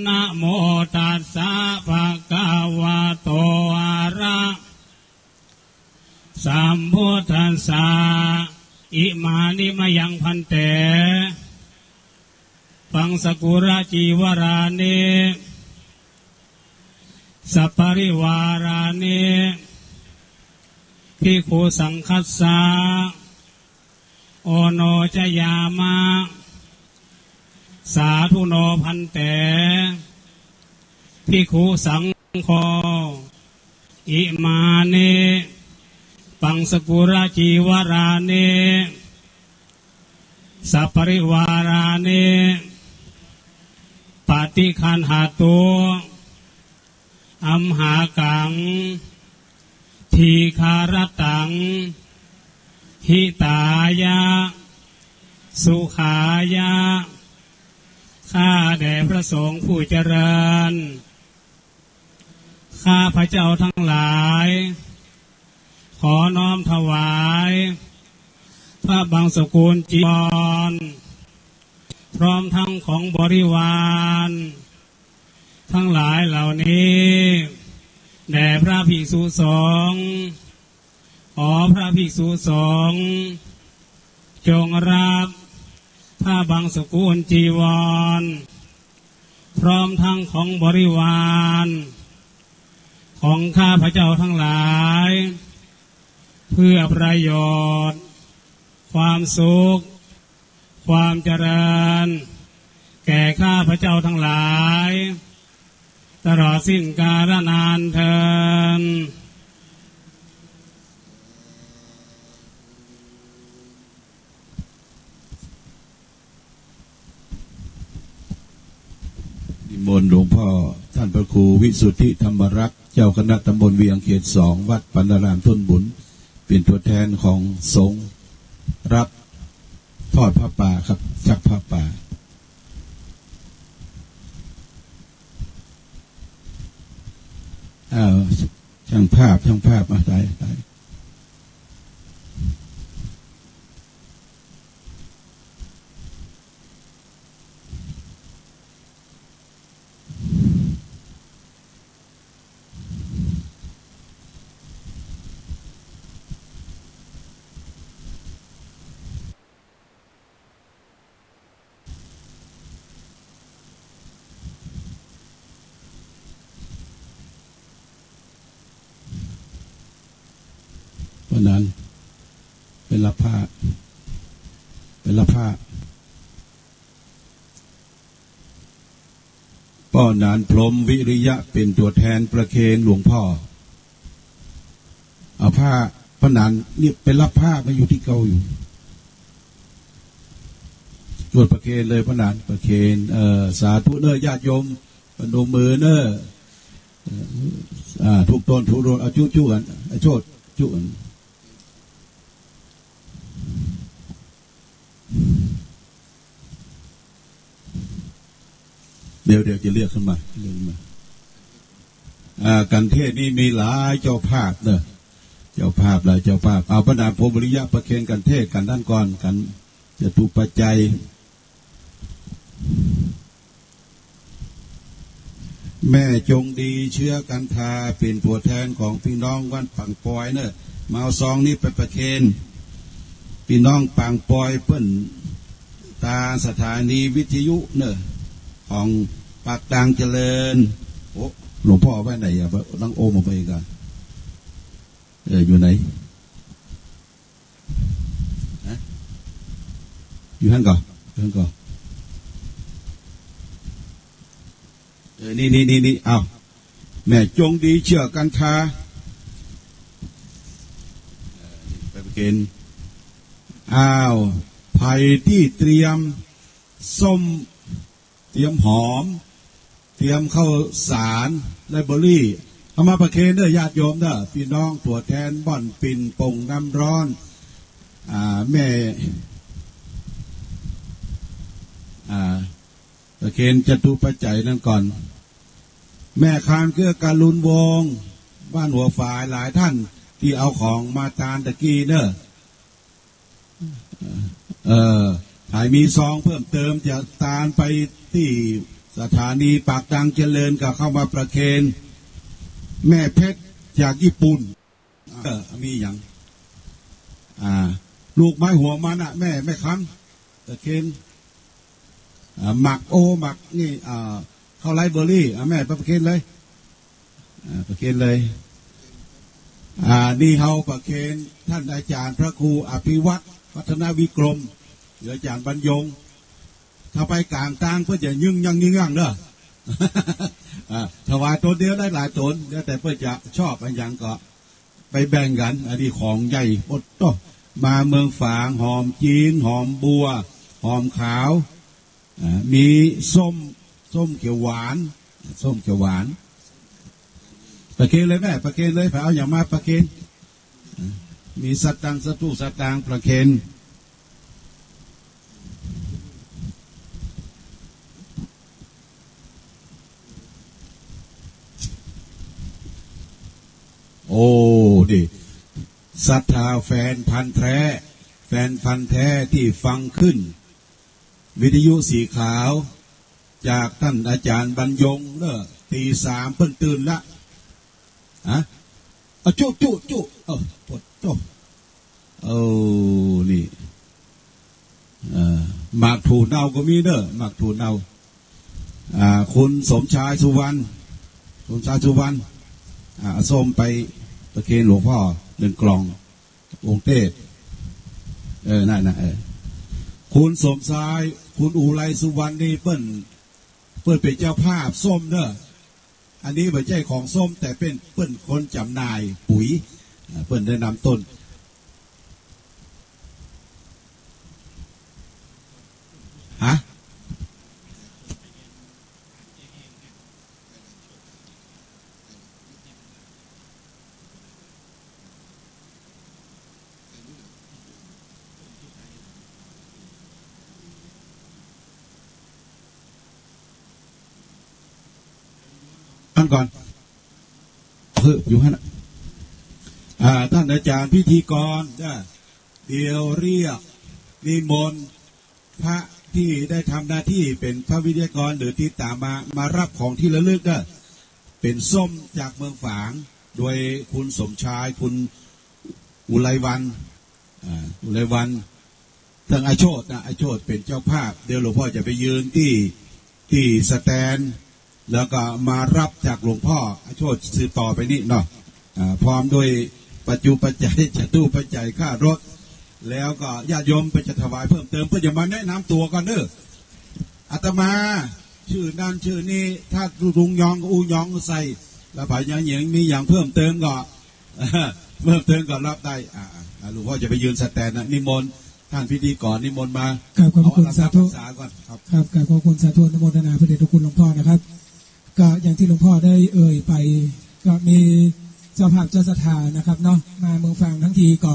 นะโมตัสสะ ภะคะวะโต อะระ สัมพุทธัสสะ อิมานิมะยัง ภันเต ปังสกุระจีวรานิ สัปปะริวารานิ ภิกขุสังฆัสสะ โอโนชยามะ สาธุโน ภันเต ภิกขุสังโฆ อิมานิ ปังสกุระจีวรานิ สัปปะริวารานิ ปะฏิคันหะตุ อัมหากัง ทีฆะรัตตัง หิตายะ สุขายะ ข้าแด่พระสงฆ์ผู้เจริญ ข้าพระเจ้าทั้งหลาย ขอน้อมถวาย พระบังสกุลจีวร พร้อมทั้งของบริวาร ทั้งหลายเหล่านี้ แด่พระภิกษุสงฆ์ ขอพระภิกษุสงฆ์ จงรับ พระบังสกุลจีวร พร้อมทั้งของบริวาร ของข้าพระเจ้าทั้งหลาย เพื่อประโยชน์ ความสุข ความเจริญ แก่ข้าพระเจ้าทั้งหลาย ตลอดสิ้นกาลนานเทอญ นิมนต์หลวงพ่อท่านพระครูวิสุทธิธรรมรักษ์ เจ้าคณะตำบลเวียงเขตสอง วัดปัณณารามทุ่นบุญ เป๋นตั๋วแทนของสงฆ์ รับทอดผ้าป่าครับ ฉักผ้าป่า อ้าว ช่างภาพ ช่างภาพ มา ถ่าย ถ่าย ป้อหนาน ไปรับผ้า ไปรับผ้า ป้อหนาน พรหมวิริยะ เป๋นตั๋วแทนประเคนหลวงพ่อ เอาผ้า ป้อหนาน นี่ไปรับผ้ามาอยู่ตี้เก่าอยู่ จวดประเคนเลยป้อหนาน ประเคน เอ่อ สาธุเน้อ ญาติโยม พนมมือเน้อ อ่า ทุกต้น ทุกต้น เอาจุ จุอัน เอาโชติ จุอัน เดี๋ยว เดี๋ยวจะเรียกขึ้นมา เรียกขึ้นมา อ่า กัณฑ์เทศน์นี่มีหลายเจ้าภาพเนอะ เจ้าภาพหลายเจ้าภาพ เอาพระนามพรหมวิริยะประเคนกัณฑ์เทศน์กั๋นนั้นก่อน กัณฑ์จตุปัจจัย แม่จงดีเชื้อกันทา เป๋นตั๋วแทนของปี้น้องบ้านป่างปอยเนอะ มาเอาซองนี้ไปประเคน ปี้น้องป่างปอยเปิ้น ตางสถานีวิทยุเนอะ ของปากตางเจริญ โอ้ หลวงพ่อเอาไว้ไหนอะ ต้องโอมเอาไปอีกอะ เออ อยู่ไหน ฮะ อยู่หั้นก่อ อยู่หั้นก่อ เออ นี่ นี่ นี่ นี่ เอา แม่จงดีเชื้อกันทา เออ ไปประเคน อ้าว ใผตี้เตรียมส้ม เตรียมหอม เตรียมข้าวสาร ไลฟ์เบอรี่ เอามาประเคนเด้อ ญาติโยมเด้อ ปี้น้องตั๋วแทนบ่อนปิ่นโป่งน้ำร้อน อ่า แม่ อ่า ประเคนจตุปัจจัยนั้นก่อน แม่คานเกื้อการุณวงศ์ บ้านหัวฝาย หลายท่านตี้เอาของมาตานตะกี้เนอะ เออ ใผมีซองเพิ่มเติมจะตานไปตี้สถานีปากตางเจริญก็เข้ามาประเคน แม่เพชรจากญี่ปุ่น เออ มีหยัง อ่า ลูกไม้หัวมันอะ แม่ แม่คำ ประเคน อ่า หมากโอ หมากนี่ อ่า ข้าวไลฟ์เบอรี่ อ่า แม่ไปประเคนเลย อ่า ประเคนเลย อ่า นี่เฮาประเคนท่านอาจารย์พระครูอภิวัฒน์ วัฒนวิกรม หรืออาจารย์บรรยง ถ้าไปก๋างตางเปิ้นจะยึ่งยั่งยึ่งยั่งเด้อ อ่า ถวายต๋นเดียวได้หลายต๋น แล้วแต่เปิ้นจะชอบอะหยังก็ไปแบ่งกั๋น อันนี้ของใหญ่ โอ้โต มาเมืองฝาง หอมจีน หอมบัว หอมขาว อ่า มีส้ม ส้มเขียวหวาน ส้มเขียวหวาน ประเคนเลยแม่ ประเคนเลย ไปเอาหยังมาประเคน อ่า มีสตางค์ สตุ้งสตางค์ ประเคน โอ้ นี่ ศรัทธาแฟนพันธุ์แท้ แฟนพันธุ์แท้ตี้ฟังขึ้น วิทยุสีขาว จากต้านอาจ๋ารย์บรรยงเน่อ ตีสามเปิ้นตื่นละ ฮะ อะจุ จุ จุ เออ ปวดโจ้ เออ นี่ เอ่อ หมากถั่วเน่าก็มีเน่อ หมากถั่วเน่า อ่า คุณสมชายสุวรรณ สมชายสุวรรณ อ่า เอาส้มไปประเคนหลวงพ่อหนึ่งกล่อง องค์เทพ เออ นั่นน่ะ เออ คุณสมชาย คุณอุไรสุวรรณนี่เปิ้น เปิ้นเป๋นเจ้าภาพส้มเน่อ อันนี้บ่ใจ้ของส้ม แต่เปิ้น เปิ้นคนจ๋ำหน่ายปุ๋ย อ่า เปิ้นได้นำต้น ฮะ อันก่อน เฮ้อ อยู่หั้นน่ะ อ่า ต้านอาจ๋ารย์พิธีกร เดี๋ยวเรียกนิมนต์พระตี้ได้ทำหน้าตี้เป๋นพระวิทยากรหรือติดต๋ามมา มาฮับของตี้ระลึกเน่อ เป๋นส้มจากเมืองฝาง โดยคุณสมชาย คุณอุไรวรรณ อ่า อุไรวรรณ ตึงอาโชตินะ อาโชติเป๋นเจ้าภาพ เดี๋ยวหลวงพ่อจะไปยืนตี้ ตี้สแตนด์ แล้วก็มาฮับจากหลวงพ่อ อาโชติสืบต่อไปนี้เนาะ อ่า พร้อมด้วยปัจจุปัจจัย จตุปัจจัยค่ารถ แล้วก็ญาติโยมไปจะถวายเพิ่มเติม เปิ้นจะมาแนะนำตั๋วก่อนเน่อ อาตมา จื้อนั้นจื้อนี้ ถ้าลุงยองก็อู้ยองใส่ แล้วใผยัง ยังมีหยังเพิ่มเติมก็ เพิ่มเติมก็ฮับได้ อ่า อ่า หลวงพ่อจะไปยืนสแตนด์นะ นิมนต์ต้านพิธีกร นิมนต์มา กราบขอบพระคุณ เอาอารัตน สาธุ พรรษาก่อนครับ ครับ กราบขอบคุณ สาธุ อนุโมทนาพระเดชพระคุณหลวงพ่อนะครับ ก็อย่างตี้หลวงพ่อได้เอ่ยไป ก็มีเจ้าภาพเจ้าศรัทธานะครับเนาะ มาเมืองฝางตังทีก็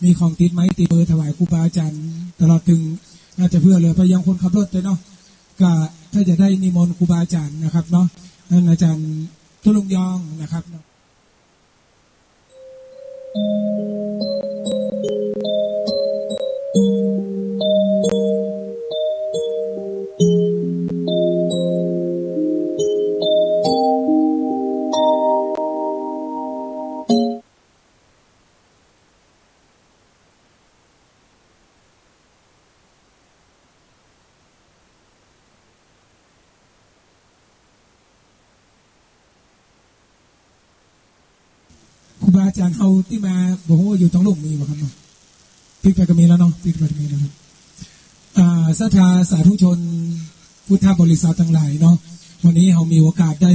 มีของติดไม้ติดมือถวายครูบาอาจ๋ารย์ ตลอดเถิง อาจจะเผื่อเหลือไปยังคนขับรถตวยเนาะ ก็ถ้าจะได้นิมนต์ครูบาอาจ๋ารย์นะครับเนาะ นั้นอาจ๋ารย์ตุ๊ลุงยองนะครับเนาะ ครูบาอาจ๋ารย์เฮาตี้มาบ่ฮู้อยู่ตรงลุ่มมีบ่ครับเนาะ ปิ๊กไปก็มีแล้วเนาะ ปิ๊กไปก็มีแล้วครับ อ่า ศรัทธาสาธุชนพุทธบริษัทตังหลายเนาะ วันนี้เฮามีโอกาสได้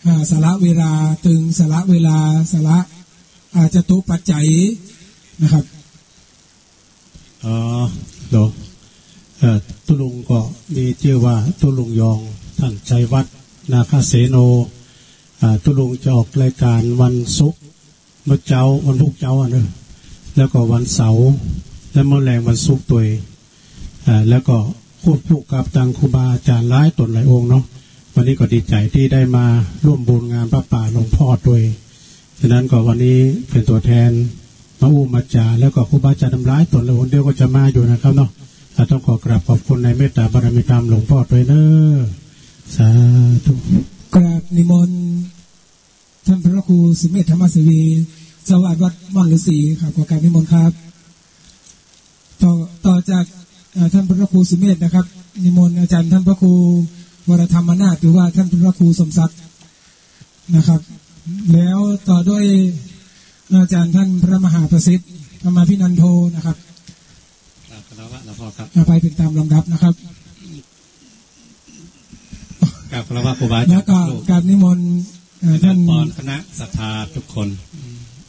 อ่า สละเวลา ตึงสละเวลา สละ อ่า จตุปัจจัยนะครับ อ๋อ เหรอ เอ่อ ตุ๊ลุงก็มีจื้อว่าตุ๊ลุงยอง ต้านชัยวัฒน์ นาคเสโน อ่า ตุ๊ลุงจะออกรายการวันศุกร์ เมื่อเจ๊า วันพุธเจ๊าอะเนาะ แล้วก็วันเสาร์ และเมื่อแลงวันศุกร์ตวย อ่า แล้วก็ควบคู่กับตังครูบาอาจ๋ารย์หลายต๋นหลายองค์เนาะ วันนี้ก็ดีใจ๋ตี้ได้มาร่วมบุญงานผ้าป่าหลวงพ่อตวย ฉะนั้นก็วันนี้เป๋นตั๋วแทนมาอู้มาจ๋า แล้วก็ครูบาอาจ๋ารย์ตังหลายต๋นหลายองค์เดี๋ยวก็จะมาอยู่นะครับเนาะ อ่า ต้องขอกราบขอบคุณในเมตตาบารมีธรรมหลวงพ่อตวยเน้อ สาธุ กราบนิมนต์ ท่านพระครูสุเมธ ธรรมเสวี เจ้าอาวาสวัดม่อนฤๅษีครับ ขอกราบนิมนต์ครับ ต่อ ต่อจาก เอ่อ ท่านพระครูสุเมธนะครับ นิมนต์อาจ๋ารย์ท่านพระครูวรธรรมนาถ หรือว่าท่านพระครูสมศักดิ์นะครับ แล้วต่อด้วยอาจ๋ารย์ท่านพระมหาประสิทธิ์ ธรรมาภินันโทนะครับ กราบคารวะหลวงพ่อครับ อ่า ไปเป๋นต๋ามลำดับนะครับ กราบคารวะครูบาอาจ๋ารย์ แล้วก็ ทุกรูป กราบนิมนต์ เอ่อ เจริญพร ท่าน คณะศรัทธาทุกคน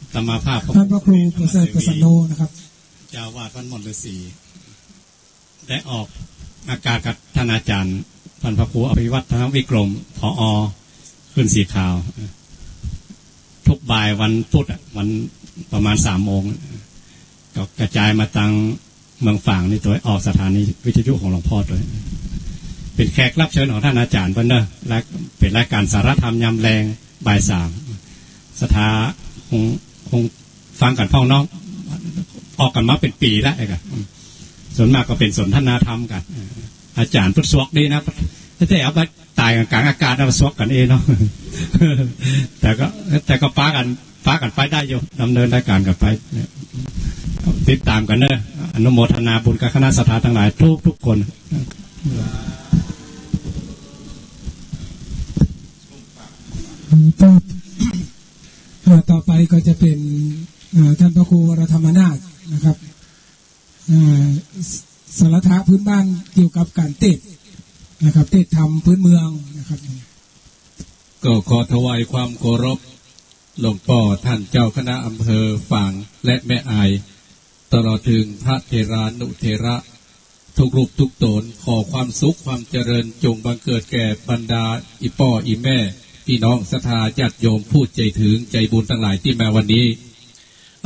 อาตมาภาพ ท่านพระครูประเสริฐ ประสันโนนะครับ เจ้าอาวาสวัดม่อนฤๅษี ได้ออกอากาศกับท่านอาจ๋ารย์ ท่านพระครูอภิวัฒนวิกรม ผอ ขึ้นสีขาว ทุกบ่ายวันพุธอะ วันประมาณสามโมง ก็กระจายมาตังเมืองฝางนี่ตวย ออกสถานีวิทยุของหลวงพ่อตวย เป๋นแขกรับเชิญของท่านอาจ๋ารย์เปิ้นเน้อ และเป๋นรายการสาระธรรมยามแลงบ่ายสาม ศรัทธาคง คงฟังกั๋นพ่องน้อง ออกกั๋นมาเป๋นปี๋แล้วไอ้กะ ส่วนมากก็เป๋นสนทนาธรรมกั๋น อาจ๋ารย์เปิ้นสวกดีนะ แต่เอาไป ต๋ายก๋างๆ อากาศ เอาสวกกั๋นเองเนาะ แต่ก็ แต่ก็ปากั๋น ปากั๋นไปได้อยู่ ดำเนินรายการกั๋นไป ติดต๋ามกั๋นเน้อ อนุโมทนาบุญกับคณะศรัทธาตังหลายทุกๆ คน ต่อ เอ่อ ต่อไปก็จะเป๋น เอ่อ ท่านพระครูวรธรรมนาถนะครับ เอ่อ ส- สาระธรรมพื้นบ้านเกี่ยวกับก๋านเตศน์นะครับ เตศน์ธรรมพื้นเมืองนะครับ ก็ขอถวายความเคารพ หลวงป้อต้านเจ้าคณะอำเภอฝางและแม่อาย ตลอดเถิงพระเถรานุเถระ ทุกรูปทุกต๋น ขอความสุขความเจริญจงบังเกิดแก่บรรดาอี่ป้ออี่แม่ ปี้น้องศรัทธาญาติโยมผู้ใจ๋เถิงใจ๋บุญตังหลายตี้มาวันนี้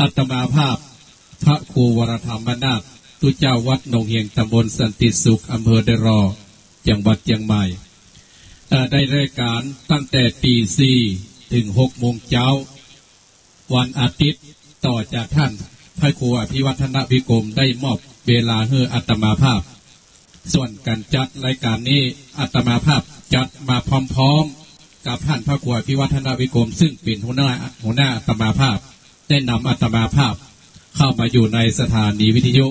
อาตมาภาพ พระครูวรธรรมนาถ ตุ๊เจ้าวัดหนองเหียง ตำบลสันติสุข อำเภอเดอะรอ จังหวัดเจียงใหม่ เอ่อ ได้รายการตั้งแต่ตีสี่เถิงหกโมงเจ๊า วันอาทิตย์ ต่อจากต้านพระครูอภิวัฒนวิกรมได้มอบเวลาหื้ออาตมาภาพ ส่วนก๋านจัดรายการนี้ อาตมาภาพจัดมาพร้อมๆ กับต้านพระครูอภิวัฒนวิกรม ซึ่งเป๋นหัวหน้า หัวหน้าอาตมาภาพ ได้นำอาตมาภาพเข้ามาอยู่ในสถานีวิทยุ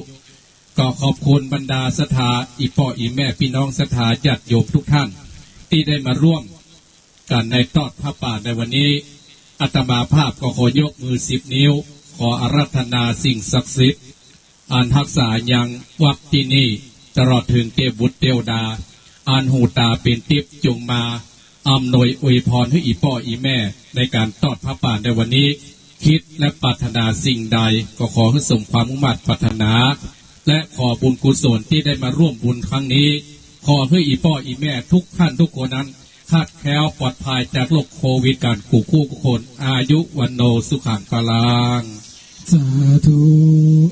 ก็ขอบคุณบรรดาศรัทธาอี่ป้ออี่แม่ปี้น้องศรัทธาญาติโยมทุกท่านตี้ได้มาร่วมกั๋นในตอดผ้าป่าในวันนี้ อาตมาภาพก็ขอยกมือสิบนิ้ว ขออาราธนาสิ่งศักดิ์สิทธิ์ อันฮักษายังวัดตี้นี่ ตลอดเถิงเตวบุตรเตวดา อันหูต๋าเป๋นติ๊บ จงมาอำนวยอวยพรหื้ออี่ป้ออี่แม่ในก๋านตอดผ้าป่าในวันนี้ คิดและปรารถนาสิ่งใดก็ขอหื้อสมความมุ่งมาดปรารถนา และขอบุญกุศลตี้ได้มาร่วมบุญครั้งนี้ ขอหื้ออี่ป้ออี่แม่ทุกท่านทุกคนนั้น คลาดแคล้วปลอดภัยจากโรคโควิดกันกู้กู้กู้คน อายุวัณโณสุขังพลัง สาธุ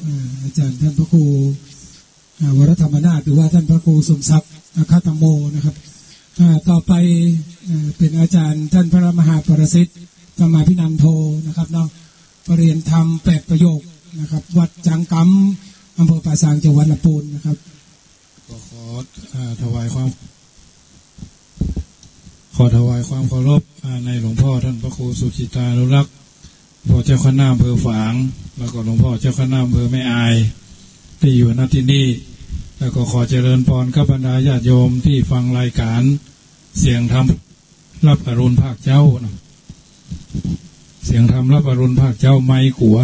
อ่า อาจารย์ท่านพระครู อ่า วรธรรมนาถ หรือว่าท่านพระครูสมศักดิ์ อัคคธรรมโม นะครับ อ่า ต่อไป อ่า เป๋นอาจารย์ท่านพระมหาปรสิทธิ์ ธรรมาภินันโท นะครับเนาะ ประเรียนธรรมแปดประโยคนะครับ วัดจังกำ อำเภอป่าซาง จังหวัดลำพูนนะครับ ก็ขอ อ่า ถวายความ ขอถวายความเคารพ อ่า ในหลวงพ่อท่านพระครูสุจิตตานุรักษ์ พ่อเจ้าคณะอำเภอฝาง แล้วก็หลวงพ่อเจ้าคณะอำเภอแม่อาย ตี้อยู่ ณ ตี้นี่ แล้วก็ขอเจริญพรกับบรรดาญาติโยมตี้ฟังรายการเสียงธรรมรับอรุณภาคเจ๊านะ เสียงธรรมรับอรุณภาคเจ๊า ไมกั๋ว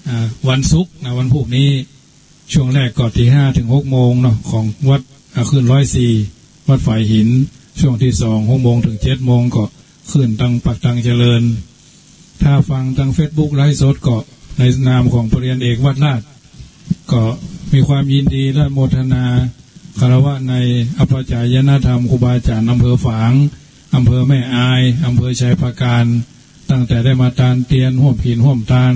อ่า วันศุกร์นะ วันพูกนี้ ช่วงแรกก็ตี้ห้าเถิงหกโมงเนาะ ของวัด อ่า ขึ้นร้อยสี่ วัดฝายหิน ช่วงตี้สอง หกโมงเถิงเจ็ดโมง ก็ขึ้นตังปากตังเจริญ ถ้าฟังตังเฟซบุ๊กไลฟ์สดก็ในนามของประเรียนเอกวัดราช ก็มีความยินดีและโมทนาคารวะในอัปปจายนธรรมครูบาอาจารย์อำเภอฝาง อำเภอแม่อาย อำเภอชัยปราการ ตั้งแต่ได้มาตานเตียน ฮ่วมผินฮ่วมตาน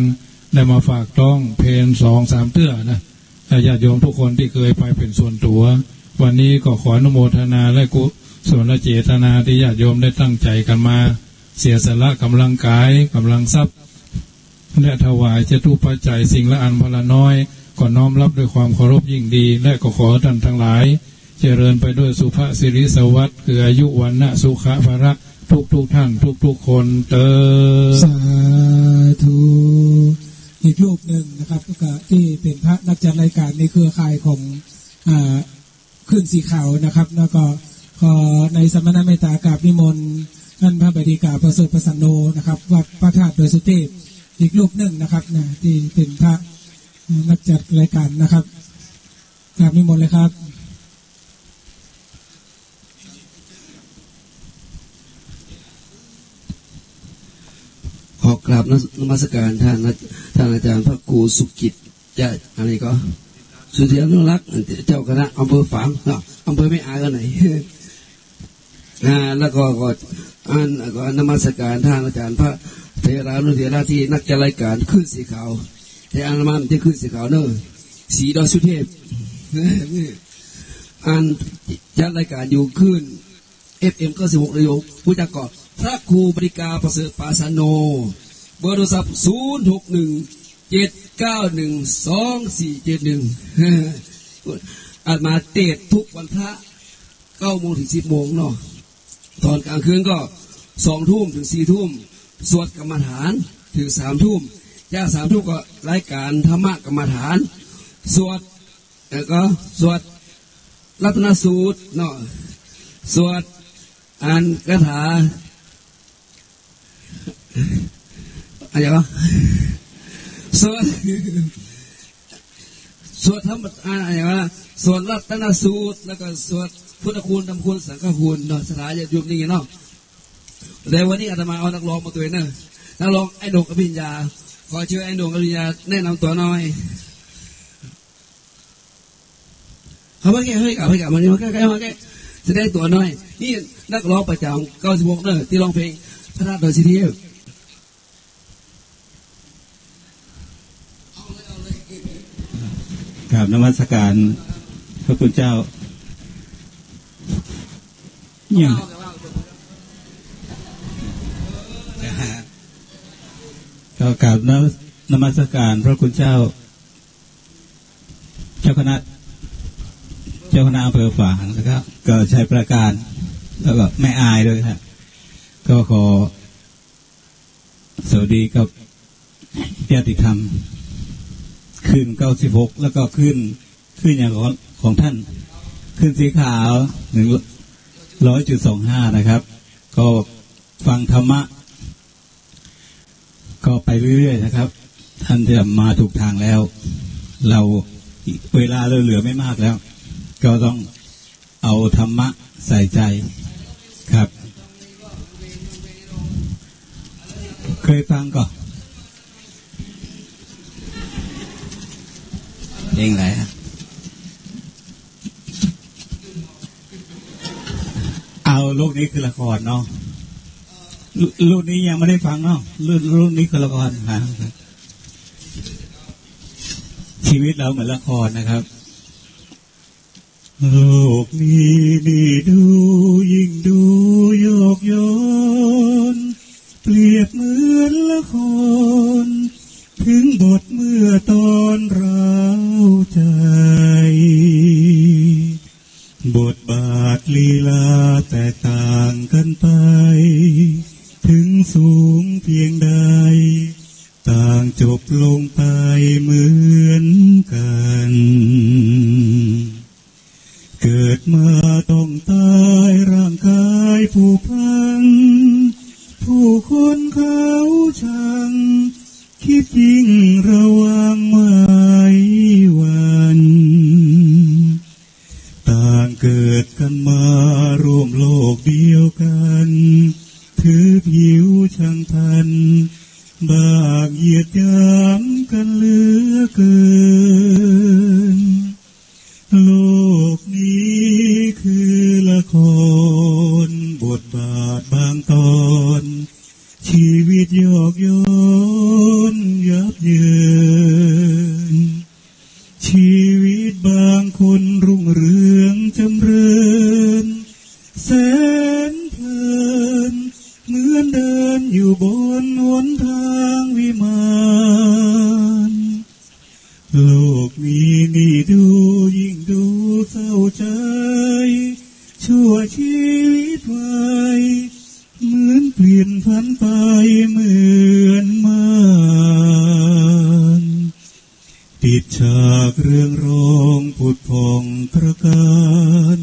ได้มาฝากต๊องเพลสองสามเตื้อนะ และญาติโยมทุกคนตี้เกยไปเป๋นส่วนตั๋ว วันนี้ก็ขออนุโมทนาและกุศลเจตนาตี้ญาติโยมได้ตั้งใจ๋กั๋นมา เสียสละก๋ำลังกาย ก๋ำลังทรัพย์ และถวายจตุปัจจัยสิ่งละอันพนละน้อย ก็น้อมรับด้วยความเคารพยิ่งดี และก็ขอท่านทั้งหลาย เจริญไปด้วยสุภสิริสวัสดิ์ คืออายุ วรรณะ สุขะ พละ ทุกๆ ท่าน ทุกๆ คน เตอญ สาธุ อีกรูปนึ่งนะครับ ก็ตี้เป๋นพระนักจัดรายการในเครือข่ายของ อ่า คลื่นสีขาวนะครับ แล้วก็ขอในสมณเมตตากราบนิมนต์ท่านพระบดีกาประเสริฐประสันโนนะครับ วัดพระธาตุดอยสุเทพ อีกรูปนึ่งนะครับ นะ ตี้เป๋นพระนักจัดรายการนะครับ กราบนิมนต์เลยครับ ขอกราบนมัสการท่านนะ ท่านอาจารย์พระครูสุกิจจะ อันนี้ก็ สุเทพานุรักษ์ เจ้าคณะอำเภอฝางเนาะ อำเภอแม่อายก็ไหน อ่า แล้วก็ ก็ อัน ก็นมัสการท่านอาจารย์พระเถรานุเถระตี้นักจัดรายการคลื่นสีขาว แต่อาตมาตี้คลื่นสีขาวเนอะ สีดอยสุเทพ อันจัดรายการอยู่คลื่น เอฟเอ็ม เก้าสิบหก เรดิโอ ฮู้จักก่อ พระครูบดีกาประเสริฐปาสาโน เบอร์โทรศัพท์ ศูนย์ หก หนึ่ง เจ็ด เก้า หนึ่ง สอง สี่ เจ็ด หนึ่ง อาตมาเตสน์ทุกวันพระ เก้าโมงเถิงสิบโมงเนาะ ต๋อนก๋างคืนก็สองทุ่มเถิงสี่ทุ่ม สวดกรรมฐานเถิงสามทุ่ม จากสามทุ่มก็รายการธรรมะกรรมฐาน สวด แล้วก็สวดรัตนสูตรเนาะ สวดอ่านคาถา อะไรวะ สวด สวดธรรม อ่า อะไรวะ สวดรัตนสูตร แล้วก็สวดพุทธคุณ ธรรมคุณ สังฆคุณเนาะ ศรัทธาญาติโยมนี่เนาะ แต่วันนี้อาตมาเอานักร้องมาตวยเนอะ นักร้องไอ้โด่ง อภิญญา ขอเชิญไอ้โด่ง อภิญญา แนะนำตั๋วหน่อย เข้ามาแก้ เฮ้ย เข้ามาแก้ มานี่ มาใก้ๆ มาใก้ แสดงตั๋วหน่อย นี่นักร้องประจ๋ำ เก้าสิบหก เนอะ ตี้ร้องเพลงพระธาตุดอยสุเทพ กราบนมัสการพระคุณเจ้า เนี่ย ก็กราบนมัสการพระคุณเจ้า เจ้าคณะ เจ้าคณะอำเภอฝางนะครับ ก็ชัยปราการ แล้วก็แม่อายด้วยครับ ก็ขอ สวัสดีกับญาติธรรม คลื่น เก้าสิบหก แล้วก็คลื่น คลื่นอย่างของ ของท่าน คลื่นสีขาว หนึ่งร้อยจุดสองห้า นะครับ ก็ฟังธรรมะ ก็ไปเรื่อยๆ นะครับ ท่านจะมาถูกทางแล้ว เราเวลาเราเหลือไม่มากแล้ว ก็ต้อง เอาธรรมะใส่ใจครับ เคยฟังก่อ เพลงอะไรอะ เอา นี่คือละครเนาะ รุ่นนี้ยังไม่ได้ฟังเนาะ รุ่น รุ่นนี้คือละคร ฮะ ชีวิตเราเหมือนละครนะครับ โลกนี้นี่ดูยิ่งดูยอกย้อน เปรียบเหมือนละคร ถึงบทเมื่อตอนร้าวใจ บทบาทลีลาแตกต่างกันไป ถึงสูงเพียงใด ต่างจบลงไปเหมือนกัน เกิดมาต้องตายร่างกายผุพัง ผู้คนเขาชัง คิดยิ่งระวังไว้วัน ต่างเกิดกันมาร่วมโลกเดียวกัน ถือผิวชังพลัน บากเหยียดหยามกันเหลือเกิน โลกนี้คือละคร บทบาทบางตอน ชีวิตยอกย้อนยับเยิน ชีวิตบางคนรุ่งเรืองจำเริญ แสนเพลิน เหมือนเดินอยู่บนหนทางวิมาน โลกนี้นี่ดูยิ่งดูเศร้าใจ ชั่วชีวิตวัย เหมือนเปลี่ยนผันไปเหมือนม่าน ปิดฉากเรืองรองผุดผ่องตระการ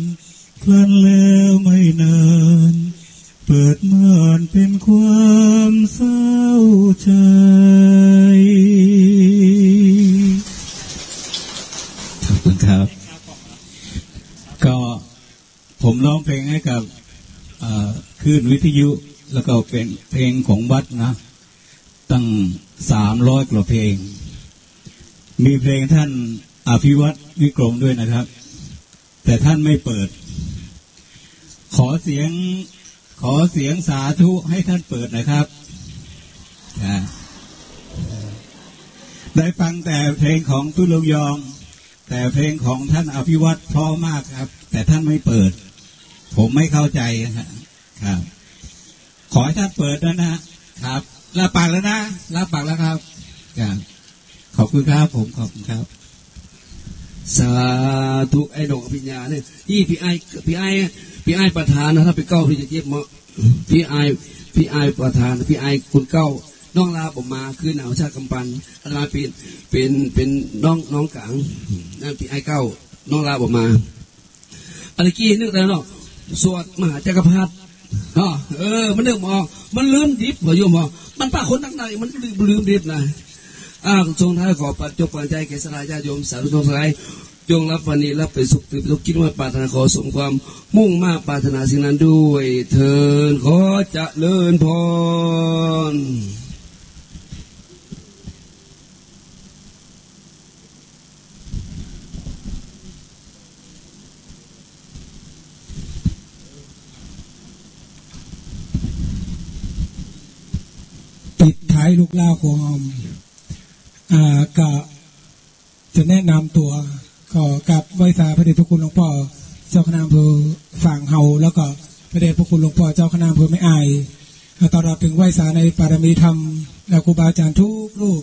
ครั้นแล้วไม่นาน เปิดม่านเป็นความเศร้าใจ ขอบคุณครับ ก็ผมร้องเพลงให้กับ เอ่อ คลื่นวิทยุ แล้วก็เป็นเพลงของวัดนะ ตั้งสามร้อยกว่าเพลง มีเพลงท่านอภิวัฒน์วิกรมด้วยนะครับ แต่ท่านไม่เปิด ขอเสียง ขอเสียงสาธุให้ท่านเปิดหน่อยครับ อ่า ได้ฟังแต่เพลงของตุ๊ลุงยอง แต่เพลงของท่านอภิวัฒน์เพราะมากครับ แต่ท่านไม่เปิด ผมไม่เข้าใจฮะ ครับ ขอให้ท่านเปิดด้วยนะ ครับ รับปากแล้วนะ รับปากแล้วครับ ครับ ขอบคุณครับผม ขอบคุณครับ สาธุ ไอ้ดอกอภิญญาเนี่ย นี่พี่ไอ้ พี่ไอ้ พี่ไอ้ประธานนะ ถ้าไปเก้าพี่จะเจ็บเหมาะ พี่ไอ้ พี่ไอ้ประธาน พี่ไอ้คนเก้า น้องลาบ่มา คืนหนาวชาติกำปัน อาตมาเป็น เป็น เป็นน้อง น้องกลาง นั่นพี่ไอ้เก้า น้องลาบ่มา อันตะกี้นึกได้เนาะ สวดมหาจักรพรรดิเนาะ เออ มันนึกบ่ออก มันลืมดิบ บ่โยมบ่ มันป้าคนนักหนา มันลืม ลืมดิบนะ อ่า ช่วงท้ายขอปัจจบปัจจัยแก่ศรัทธาญาติโยมสาธุชนทั้งหลาย จงรับวันนี้รับไปสุข ตื่นไปสุข คิดว่าปรารถนาขอสมความมุ่งมาดปรารถนาสิ่งนั้นด้วยเทอญ ขอเจริญพร ปิดท้ายลูกหล้าหัวหอม อ่า ก็จะแนะนำตัว ก็กราบไหว้สาพระเดชพระคุณหลวงป้อเจ้าคณะอำเภอฝางเฮา แล้วก็พระเดชพระคุณหลวงป้อเจ้าคณะอำเภอแม่อาย ตลอดถึงไหว้สาในปารมีธรรม และครูบาอาจารย์ทุกรูป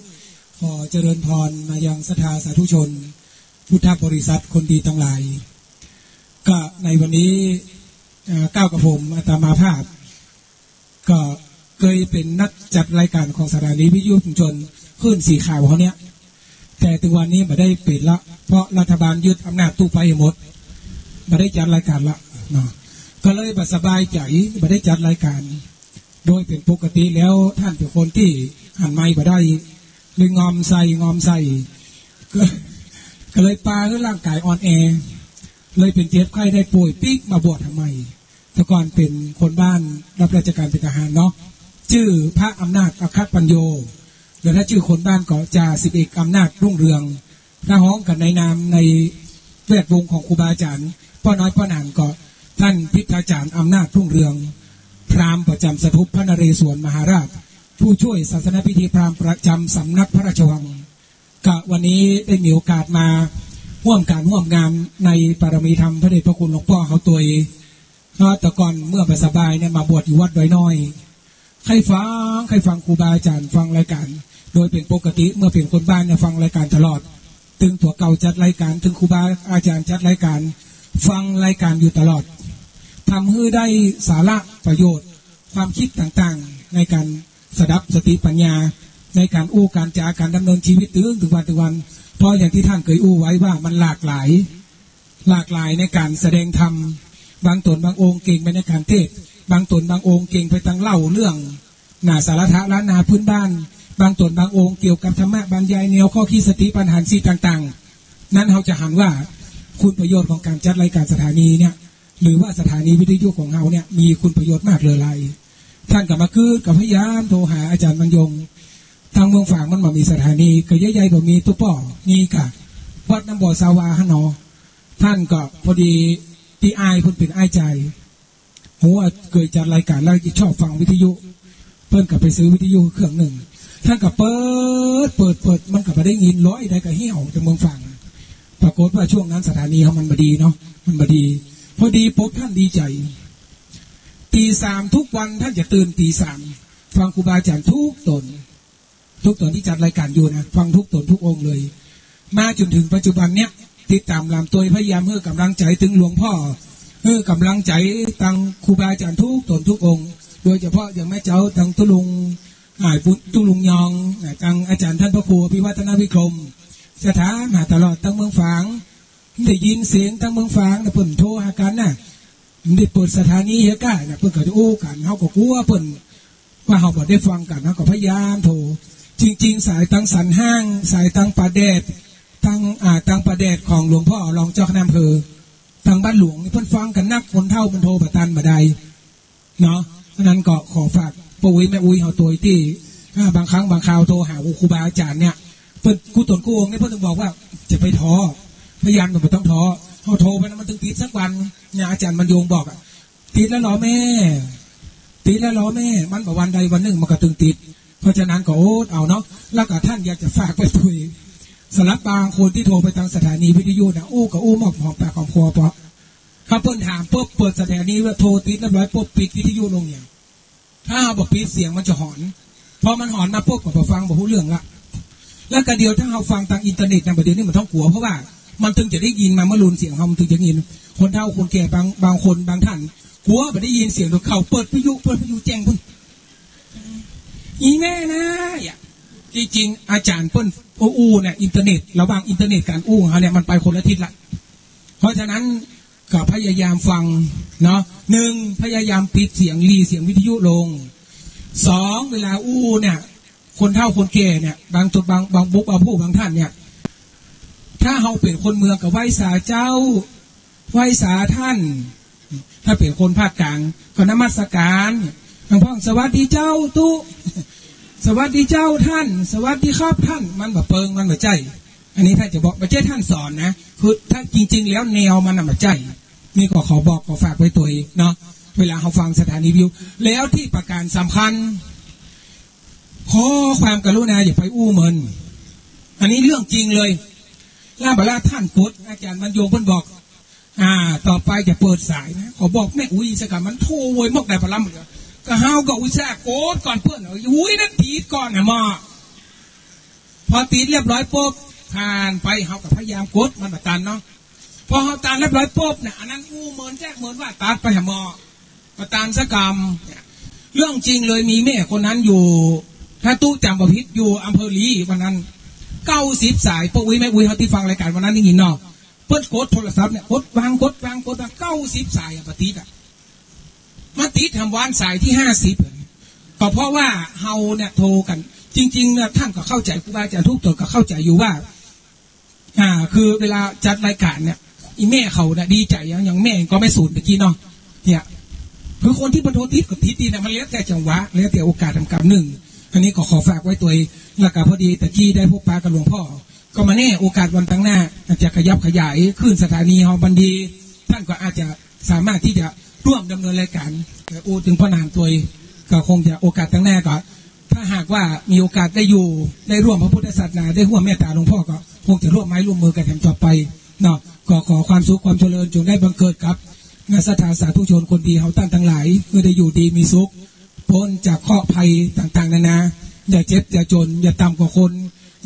ขอเจริญพรมายังศรัทธาสาธุชน พุทธบริษัทคนดีทั้งหลาย ก็ในวันนี้ เอ่อ ก้าวกับผมอาตมาภาพ ก็เคยเป็นนักจัดรายการของสถานีวิทยุชุมชนคลื่นสีขาวเขาเนี่ย แต่ถึงวันนี้บ่ได้เป็นละ เพราะรัฐบาลยึดอำนาจตู้ไฟหมด บ่ได้จัดรายการละเนาะ ก็เลยบ่สบายใจ๋ บ่ได้จัดรายการ โดยเป็นปกติแล้วท่านเป็นคนตี้หันไมค์บ่ได้ เลยงอมใส่ งอมใส่ ก็ ก็เลยปาหื้อร่างก๋ายอ่อนแอ เลยเป็นเจ็บไข้ได้ป่วยปิ๊กมาบวชหันไมค์ แต่ก่อนเป็นคนบ้านรับราชการเป็นทหารเนาะ จื้อพระอำนาจอัคคปัญโญ หรือถ้าจื้อคนบ้านก็จ่าสิบเอกอำนาจรุ่งเรือง ถ้าฮ้องกั๋นในนามในแวดวงของครูบาอาจารย์ ป้อน้อยป้อหนานก็ ท่านทิพยาจารย์อำนาจรุ่งเรือง พราหมณ์ประจำสถูปพระนเรศวรมหาราช ผู้ช่วยศาสนพิธีพราหมณ์ประจำสำนักพระราชวัง กะวันนี้ได้มีโอกาสมาฮ่วมก๋านฮ่วมงานในปารมีธรรมพระเดชพระคุณหลวงป้อเฮาตวย เนาะ แต่ก่อนเมื่อบ่สบายเนี่ยมาบวชอยู่วัดดอยน้อย ใค่ฟัง ใค่ฟังครูบาอาจ๋ารย์ฟังรายก๋าน โดยเป๋นปกติเมื่อเป๋นคนบ้านเนี่ยฟังรายก๋านตลอด ตึงตั๋วเก่าจัดรายก๋าน ตึงครูบาอาจ๋ารย์จัดรายก๋าน ฟังรายก๋านอยู่ตลอด ทำหื้อได้สาระประโยชน์ ความกึ๊ดต่างๆ ในก๋านสดับสติปัญญา ในก๋านอู้ก๋านจ๋า ก๋านดำเนินชีวิตตึง ตึงวันตึงวัน เพราะอย่างตี้ท่านเกยอู้ไว้ว่ามันหลากหลาย หลากหลายในก๋านแสดงธรรม บางต๋นบางองค์เก่งไปในก๋านเทศน์ บางต๋นบางองค์เก่งไปตางเล่าเรื่องหน้าสาระทะล้านนาพื้นบ้าน บางต๋นบางองค์เกี่ยวกับธรรมะบรรยายแนวข้อกึ๊ดสติปัฏฐานสี่ต่างๆ นั้นเฮาจะหันว่าคุณประโยชน์ของก๋านจัดรายก๋านสถานีเนี่ย หรือว่าสถานีวิทยุของเฮาเนี่ยมีคุณประโยชน์มากเหลือหลาย ท่านก็มาคือก็พยายามโทรหาอาจ๋ารย์บรรยง ตางเมืองฝางมันบ่มีสถานี ก็ใหญ่ๆ บ่มี ตุ๊ป้อ มีกะวัดน้ำบ่อสาวาหั้นเนาะ ท่านก็พอดีตี้อ้ายเปิ้นเป๋นอ้ายใจ๋ ฮู้ว่าเกยจัดรายก๋านแล้วชอบฟังวิทยุ เปิ้นก็ไปซื้อวิทยุเคืองนึ่ง ท่านก็เปิด เปิด เปิด มันก็บ่ได้ยิน ร้อยใดก็เหี่ยว แต่เมืองฝาง ปรากฏว่าช่วงนั้นสถานีเฮามันบ่ดีเนาะ มันบ่ดี พอดีปุ๊บท่านดีใจ๋ ตี๋สามทุกวันท่านจะตื่นตี๋สาม ฟังครูบาอาจ๋ารย์ทุกต๋น ทุกต๋นตี้จัดรายก๋านอยู่นะ ฟังทุกต๋นทุกองค์เลย มาจ๋นเถิงปัจจุบันเนี่ย ติดต๋ามหลามตวย พยายามหื้อก๋ำลังใจ๋ตึงหลวงป้อ หื้อก๋ำลังใจ๋ตางครูบาอาจ๋ารย์ทุกต๋นทุกองค์ โดยเฉพาะอย่างแม่เจ้าตางตุ๊ลุง อ่า ตุ๊ลุงยอง อ่า ตางอาจ๋ารย์ท่านพระครูอภิวัฒนวิกรม จะถามหาตลอดตางเมืองฝาง ได้ยินเสียงตางเมืองฝางนะ เปิ้นโทรหากั๋นนะ ได้เปิดสถานีเฮยก้านะ เปิ้นก็จะอู้กั๋น เฮาก็กั๋วเปิ้น ว่าเฮาบ่ได้ฟังกั๋น เฮาก็พยายามโทร จริงๆ สายตางสันห้าง สายตางป่าแดด ตาง อ่า ตางป่าแดดของหลวงป้อรองเจ้าคณะอำเภอ ตางบ้านหลวงนี่เปิ้นฟังกั๋นนัก คนเฒ่ามันโทรบ่ตันบ่ได้เนาะ อันนั้นก็ขอฝากป้ออุ๊ยแม่อุ๊ยเฮาตวยตี้ อ่า บางครั้งบางคราวโทรหาครูบาอาจ๋ารย์เนี่ย เปิ้นกู้ต๋นกู้องค์เนี่ยเปิ้นตึงบอกว่าจะไปท้อ พยายามอย่าไปต้องท้อ เฮาโทรไปนะมันตึงติดสักวันเนี่ย อาจ๋ารย์บรรยงบอกอะ ติดแล้วเหรอแม่ ติดแล้วเหรอแม่ มันบ่วันใดวันนึ่งมันก็ตึงติด เพราะฉะนั้นก็อดเอาเนาะ แล้วก็ท่านอยากจะฝากไปตวย สำหรับบางคนตี้โทรไปตางสถานีวิทยุนะ อู้ก็อู้มอบหอมปากหอมคอ เพราะถ้าเปิ้นถามปุ๊บ เปิดสถานีแล้วโทรติดเรียบร้อยปุ๊บ ปิดวิทยุลงเนี่ย ถ้าบ่ปิดเสียงมันจะหอน พอมันหอนมาปุ๊บก็บ่ฟังบ่ฮู้เรื่องละ แล้วก็เดี๋ยวถ้าเฮาฟังตางอินเทอร์เน็ตนะ บ่าเดี๋ยวนี้มันต้องกั๋ว เพราะว่ามันตึงจะได้ยินมาเมื่อลุนเสียงเฮามันตึงจะยิน คนเฒ่าคนแก่บาง บางคนบางท่าน กั๋วบ่ได้ยินเสียง เดี๋ยวเขาเปิดวิทยุ เปิดวิทยุแจ้งพุ้น อีแม่นะ อ่ะ จริงๆ อาจ๋ารย์เปิ้นอู้อู้เนี่ย อินเทอร์เน็ต ระหว่างอินเทอร์เน็ตก๋านอู้ของเฮาเนี่ยมันไปคนละทิศละ เพราะฉะนั้นก็พยายามฟังเนาะ นึ่ง พยายามปิดเสียง หลีเสียงวิทยุลง สอง เวลาอู้เนี่ย คนเฒ่าคนแก่เนี่ย บางตัว บาง บางบุคคล บางผู้บางท่านเนี่ย ถ้าเฮาเป๋นคนเมืองก็ไหว้สาเจ้า ไหว้สาท่าน ถ้าเป๋นคนภาคกลางก็นมัสการ บางพ่อง สวัสดีเจ้าตุ๊ สวัสดีเจ้าท่าน สวัสดีครับท่าน มันบ่เปิง มันบ่ใจ้ อันนี้ถ้าจะบอก บ่ใจ้ท่านสอนนะ คือถ้าจริงๆ แล้วแนวมันน่ะบ่ใจ้ นี่ก็ขอบอกขอฝากไว้ตวยเนาะ เวลาเฮาฟังสถานีวิทยุ แล้วตี้ประก๋านสำคัญ ขอความกรุณาอย่าไปอู้เมิน อันนี้เรื่องจริงเลย แล้วบ่าละท่านกด อาจ๋ารย์บรรยงเปิ้นบอก อ่า ต่อไปจะเปิดสายนะ ขอบอกแม่อุ๊ยสักกำ มันโทรโวยมอกได้ปะล้ำเหลือ ก็เฮาก็อุตส่าห์กดก่อนเปิ้น อุ๊ยนั้นติดก่อนนะหมอ พอติดเรียบร้อยปุ๊บ ผ่านไป เฮาก็พยายามกด มันบ่ตันเนาะ พอเฮาตันเรียบร้อยปุ๊บเนี่ย อันนั้นอู้เมินแจ๊กเมินว่าตัดไปหาหมอ บ่ตันสักกำเนี่ย เรื่องจริงเลย มีแม่คนนั้นอยู่ ถ้าตุ๊จ๋ำบ่ผิดอยู่อำเภอลี วันนั้น เก้าสิบสาย ป้ออุ๊ยแม่อุ๊ยเฮาตี้ฟังรายก๋านวันนั้นได้ยินเนาะ เปิ้นกดโทรศัพท์เนี่ย กดวาง กดวาง กดวาง เก้าสิบสายอะ บ่ติดอะ มาติดแหมวันสายตี้ห้าสิบ ก็เพราะว่าเฮาเนี่ยโทรกั๋น จริงๆ เนี่ยท่านก็เข้าใจ๋ ครูบาอาจ๋ารย์ทุกต๋นก็เข้าใจ๋อยู่ว่า อ่า คือเวลาจัดรายก๋านเนี่ย อีแม่เขาเนี่ยดีใจ๋อะ อย่างแม่ก็แม่ศูนย์ตะกี้เนาะ เนี่ย คือคนตี้เปิ้นโทรติดก็ติดดีนะ มันแล้วแต่จังหวะ แล้วแต่โอกาสก๋ำนึ่ง อันนี้ก็ขอฝากไว้ตวย แล้วก็พอดีตะกี้ได้พบปะกับหลวงป้อ ก็มาแน่โอกาสวันตังหน้า อาจจะขยับขยายคลื่นสถานีเฮาบันดี ท่านก็อาจจะ สามารถตี้จะร่วมดำเนินรายก๋าน เอ่อ อู้เถิงพ่อหนานตวย ก็คงจะโอกาสตังหน้าก็ ถ้าหากว่ามีโอกาสได้อยู่ ได้ร่วมพระพุทธศาสนา ได้ร่วมเมตตาหลวงพ่อ ก็คงจะร่วมไม้ร่วมมือกั๋นแถมต่อไปเนาะ ก็ขอความสุขความเจริญจงได้บังเกิดกับ ศรัทธาสาธุชนคนดีเฮาต้านตังหลาย หื้อได้อยู่ดีมีสุข ป๊นจากเคราะห์ภัยต่างๆ นานา อย่าเจ็บอย่าจ๋น อย่าต่ำกว่าคน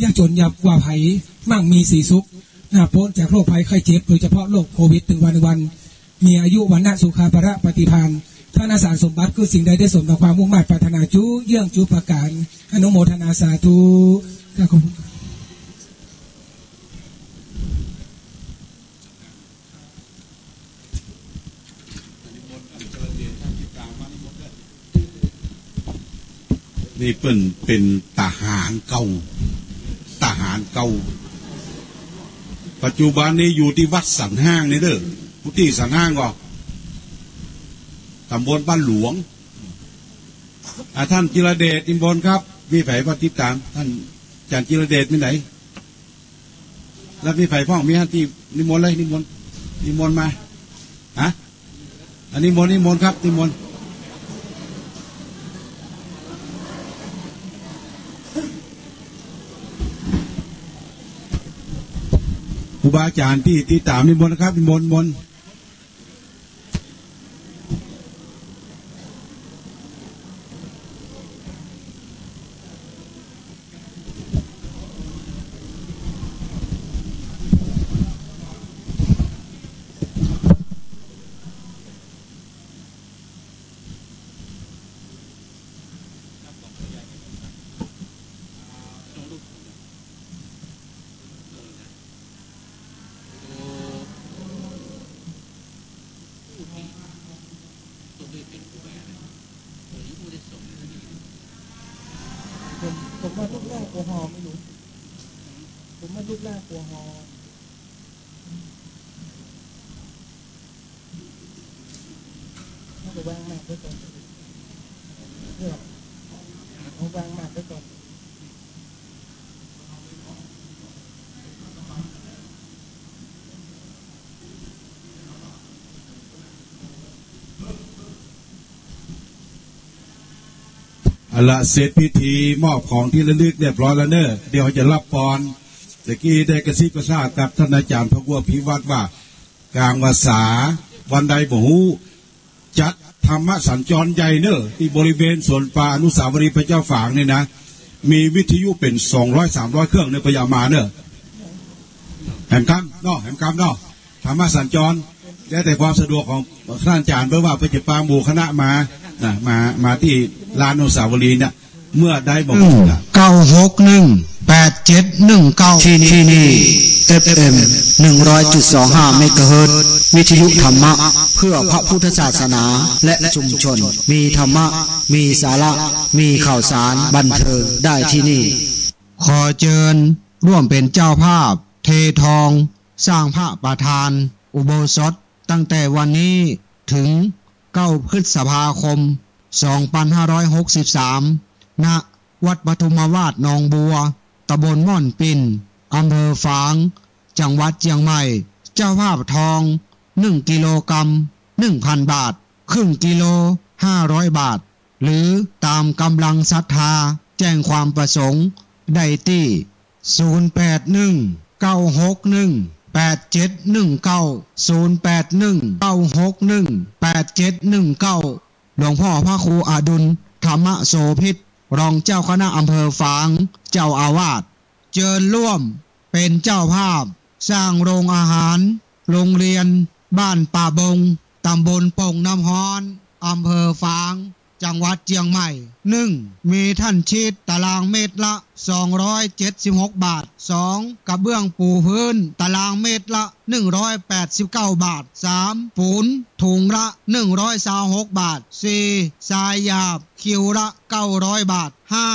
อย่าจ๋นอย่ากว่าใผ มั่งมีสีสุข นะ ป๊นจากโรคภัยไข้เจ็บ โดยเฉพาะโรคโควิด หนึ่งวันหนึ่งวัน มีอายุ วรรณะ สุขะ พละ ปฏิภาณ ธนสารสมบัติ คือสิ่งใดได้สมดังความมุ่งมาดปรารถนา จุเยื่องจุประก๋าน อนุโมทนาสาธุ ขอบคุณ นี่เปิ้นเป๋นทหารเก่า ทหารเก่า ปัจจุบันนี้อยู่ตี้วัดสันห้างนี่เน่อ กุฏิสันห้างก่อ ตำบลบ้านหลวง อ่า ต้านจิรเดช นิมนต์ครับ มีใผมาติดต๋าม ต้านอาจ๋ารย์จิรเดช ไปไหน แล้วมีใผพ่อง มีหั้นตี้ นิมนต์เลย นิมนต์ นิมนต์มา ฮะ อันนิมนต์ นิมนต์ครับ นิมนต์ ครูบาอาจ๋ารย์ตี้ติดต๋าม นิมนต์นะครับ นิมนต์ นิมนต์ ผม ผมว่าลูกแรกกลัวฮอไม่รู้ ผมว่าลูกแรกกลัวฮอ น่าจะวางมากไว้ก่อน เนี่ย เอาวางมากไว้ก่อน เอาละ เสร็จพิธีมอบของที่ระลึกเรียบร้อยแล้วเน่อ เดี๋ยวจะฮับปอน ตะกี้ได้กระซิบกระซาบกับต้านอาจ๋ารย์พระครูอภิวัฒน์ว่า ก๋างพรรษาวันใดบ่ฮู้ จัดธรรมสัญจรใหญ่เน่อ ตี้บริเวณสวนป่าอนุสาวรีย์พระเจ้าฝางนี่นะ มีวิทยุเป๋นสองร้อยสามร้อยเครื่องเน่อ ปะยามาเน่อ แหมกำเนาะ แหมกำเนาะ ธรรมสัญจร แล้วแต่ความสะดวกของต้านอาจ๋ารย์ เปิ้นว่าเปิ้นจะปาหมู่คณะมา นะ มา มาตี้ลานอนุสาวรีย์เนี่ย เมื่อใดบ่ เก้าหกหนึ่ง แปดเจ็ดหนึ่งเก้า ที่นี่ เอฟเอ็ม หนึ่งร้อยจุดสองห้า เมกะเฮิรตซ์ วิทยุธรรมะ เพื่อพระพุทธศาสนา และชุมชน มีธรรมะ มีสาระ มีข่าวสารบันเทิงได้ที่นี่ ขอเจิญร่วมเป๋นเจ้าภาพเททอง สร้างพระประธานอุโบสถ ตั้งแต่วันนี้เถิงเก้าพฤษภาคม สองพันห้าร้อยหกสิบสาม ณ วัดปทุมมาวาสหนองบัว ตำบลม่อนปิ่น อำเภอฝาง จังหวัดเจียงใหม่ เจ้าภาพทอง หนึ่งกิโลกรัม หนึ่งพันบาท ครึ่งกิโล ห้าร้อยบาท หรือต๋ามก๋ำลังศรัทธา แจ้งความประสงค์ได้ตี้ ศูนย์แปดหนึ่ง เก้าหกหนึ่ง แปดเจ็ดหนึ่งเก้า ศูนย์แปดหนึ่ง เก้าหกหนึ่ง แปดเจ็ดหนึ่งเก้า หลวงพ่อพระครูอดุล ธรรมโสภิต รองเจ้าคณะอำเภอฝาง เจ้าอาวาส เจิญร่วมเป๋นเจ้าภาพสร้างโรงอาหาร โรงเรียน บ้านป่าบง ตำบลโป่งน้ำฮ้อน อำเภอฝาง จังหวัดเจียงใหม่ หนึ่ง เมทัลชีท ตารางเมตรละ สองร้อยเจ็ดสิบหกบาท สอง กระเบื้องปูพื้น ตารางเมตรละ หนึ่งร้อยแปดสิบเก้าบาท สาม ปูน ถุงละ หนึ่งร้อยซาวหกบาท สี่ ทรายหยาบ คิวละ เก้าร้อยบาท ห้า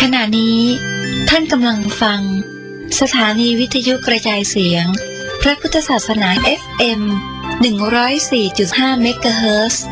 ขณะนี้ท่านกำลังฟังสถานีวิทยุกระจายเสียงพระพุทธศาสนา เอฟเอ็ม หนึ่งร้อยสี่จุดห้า เมกะเฮิรตซ์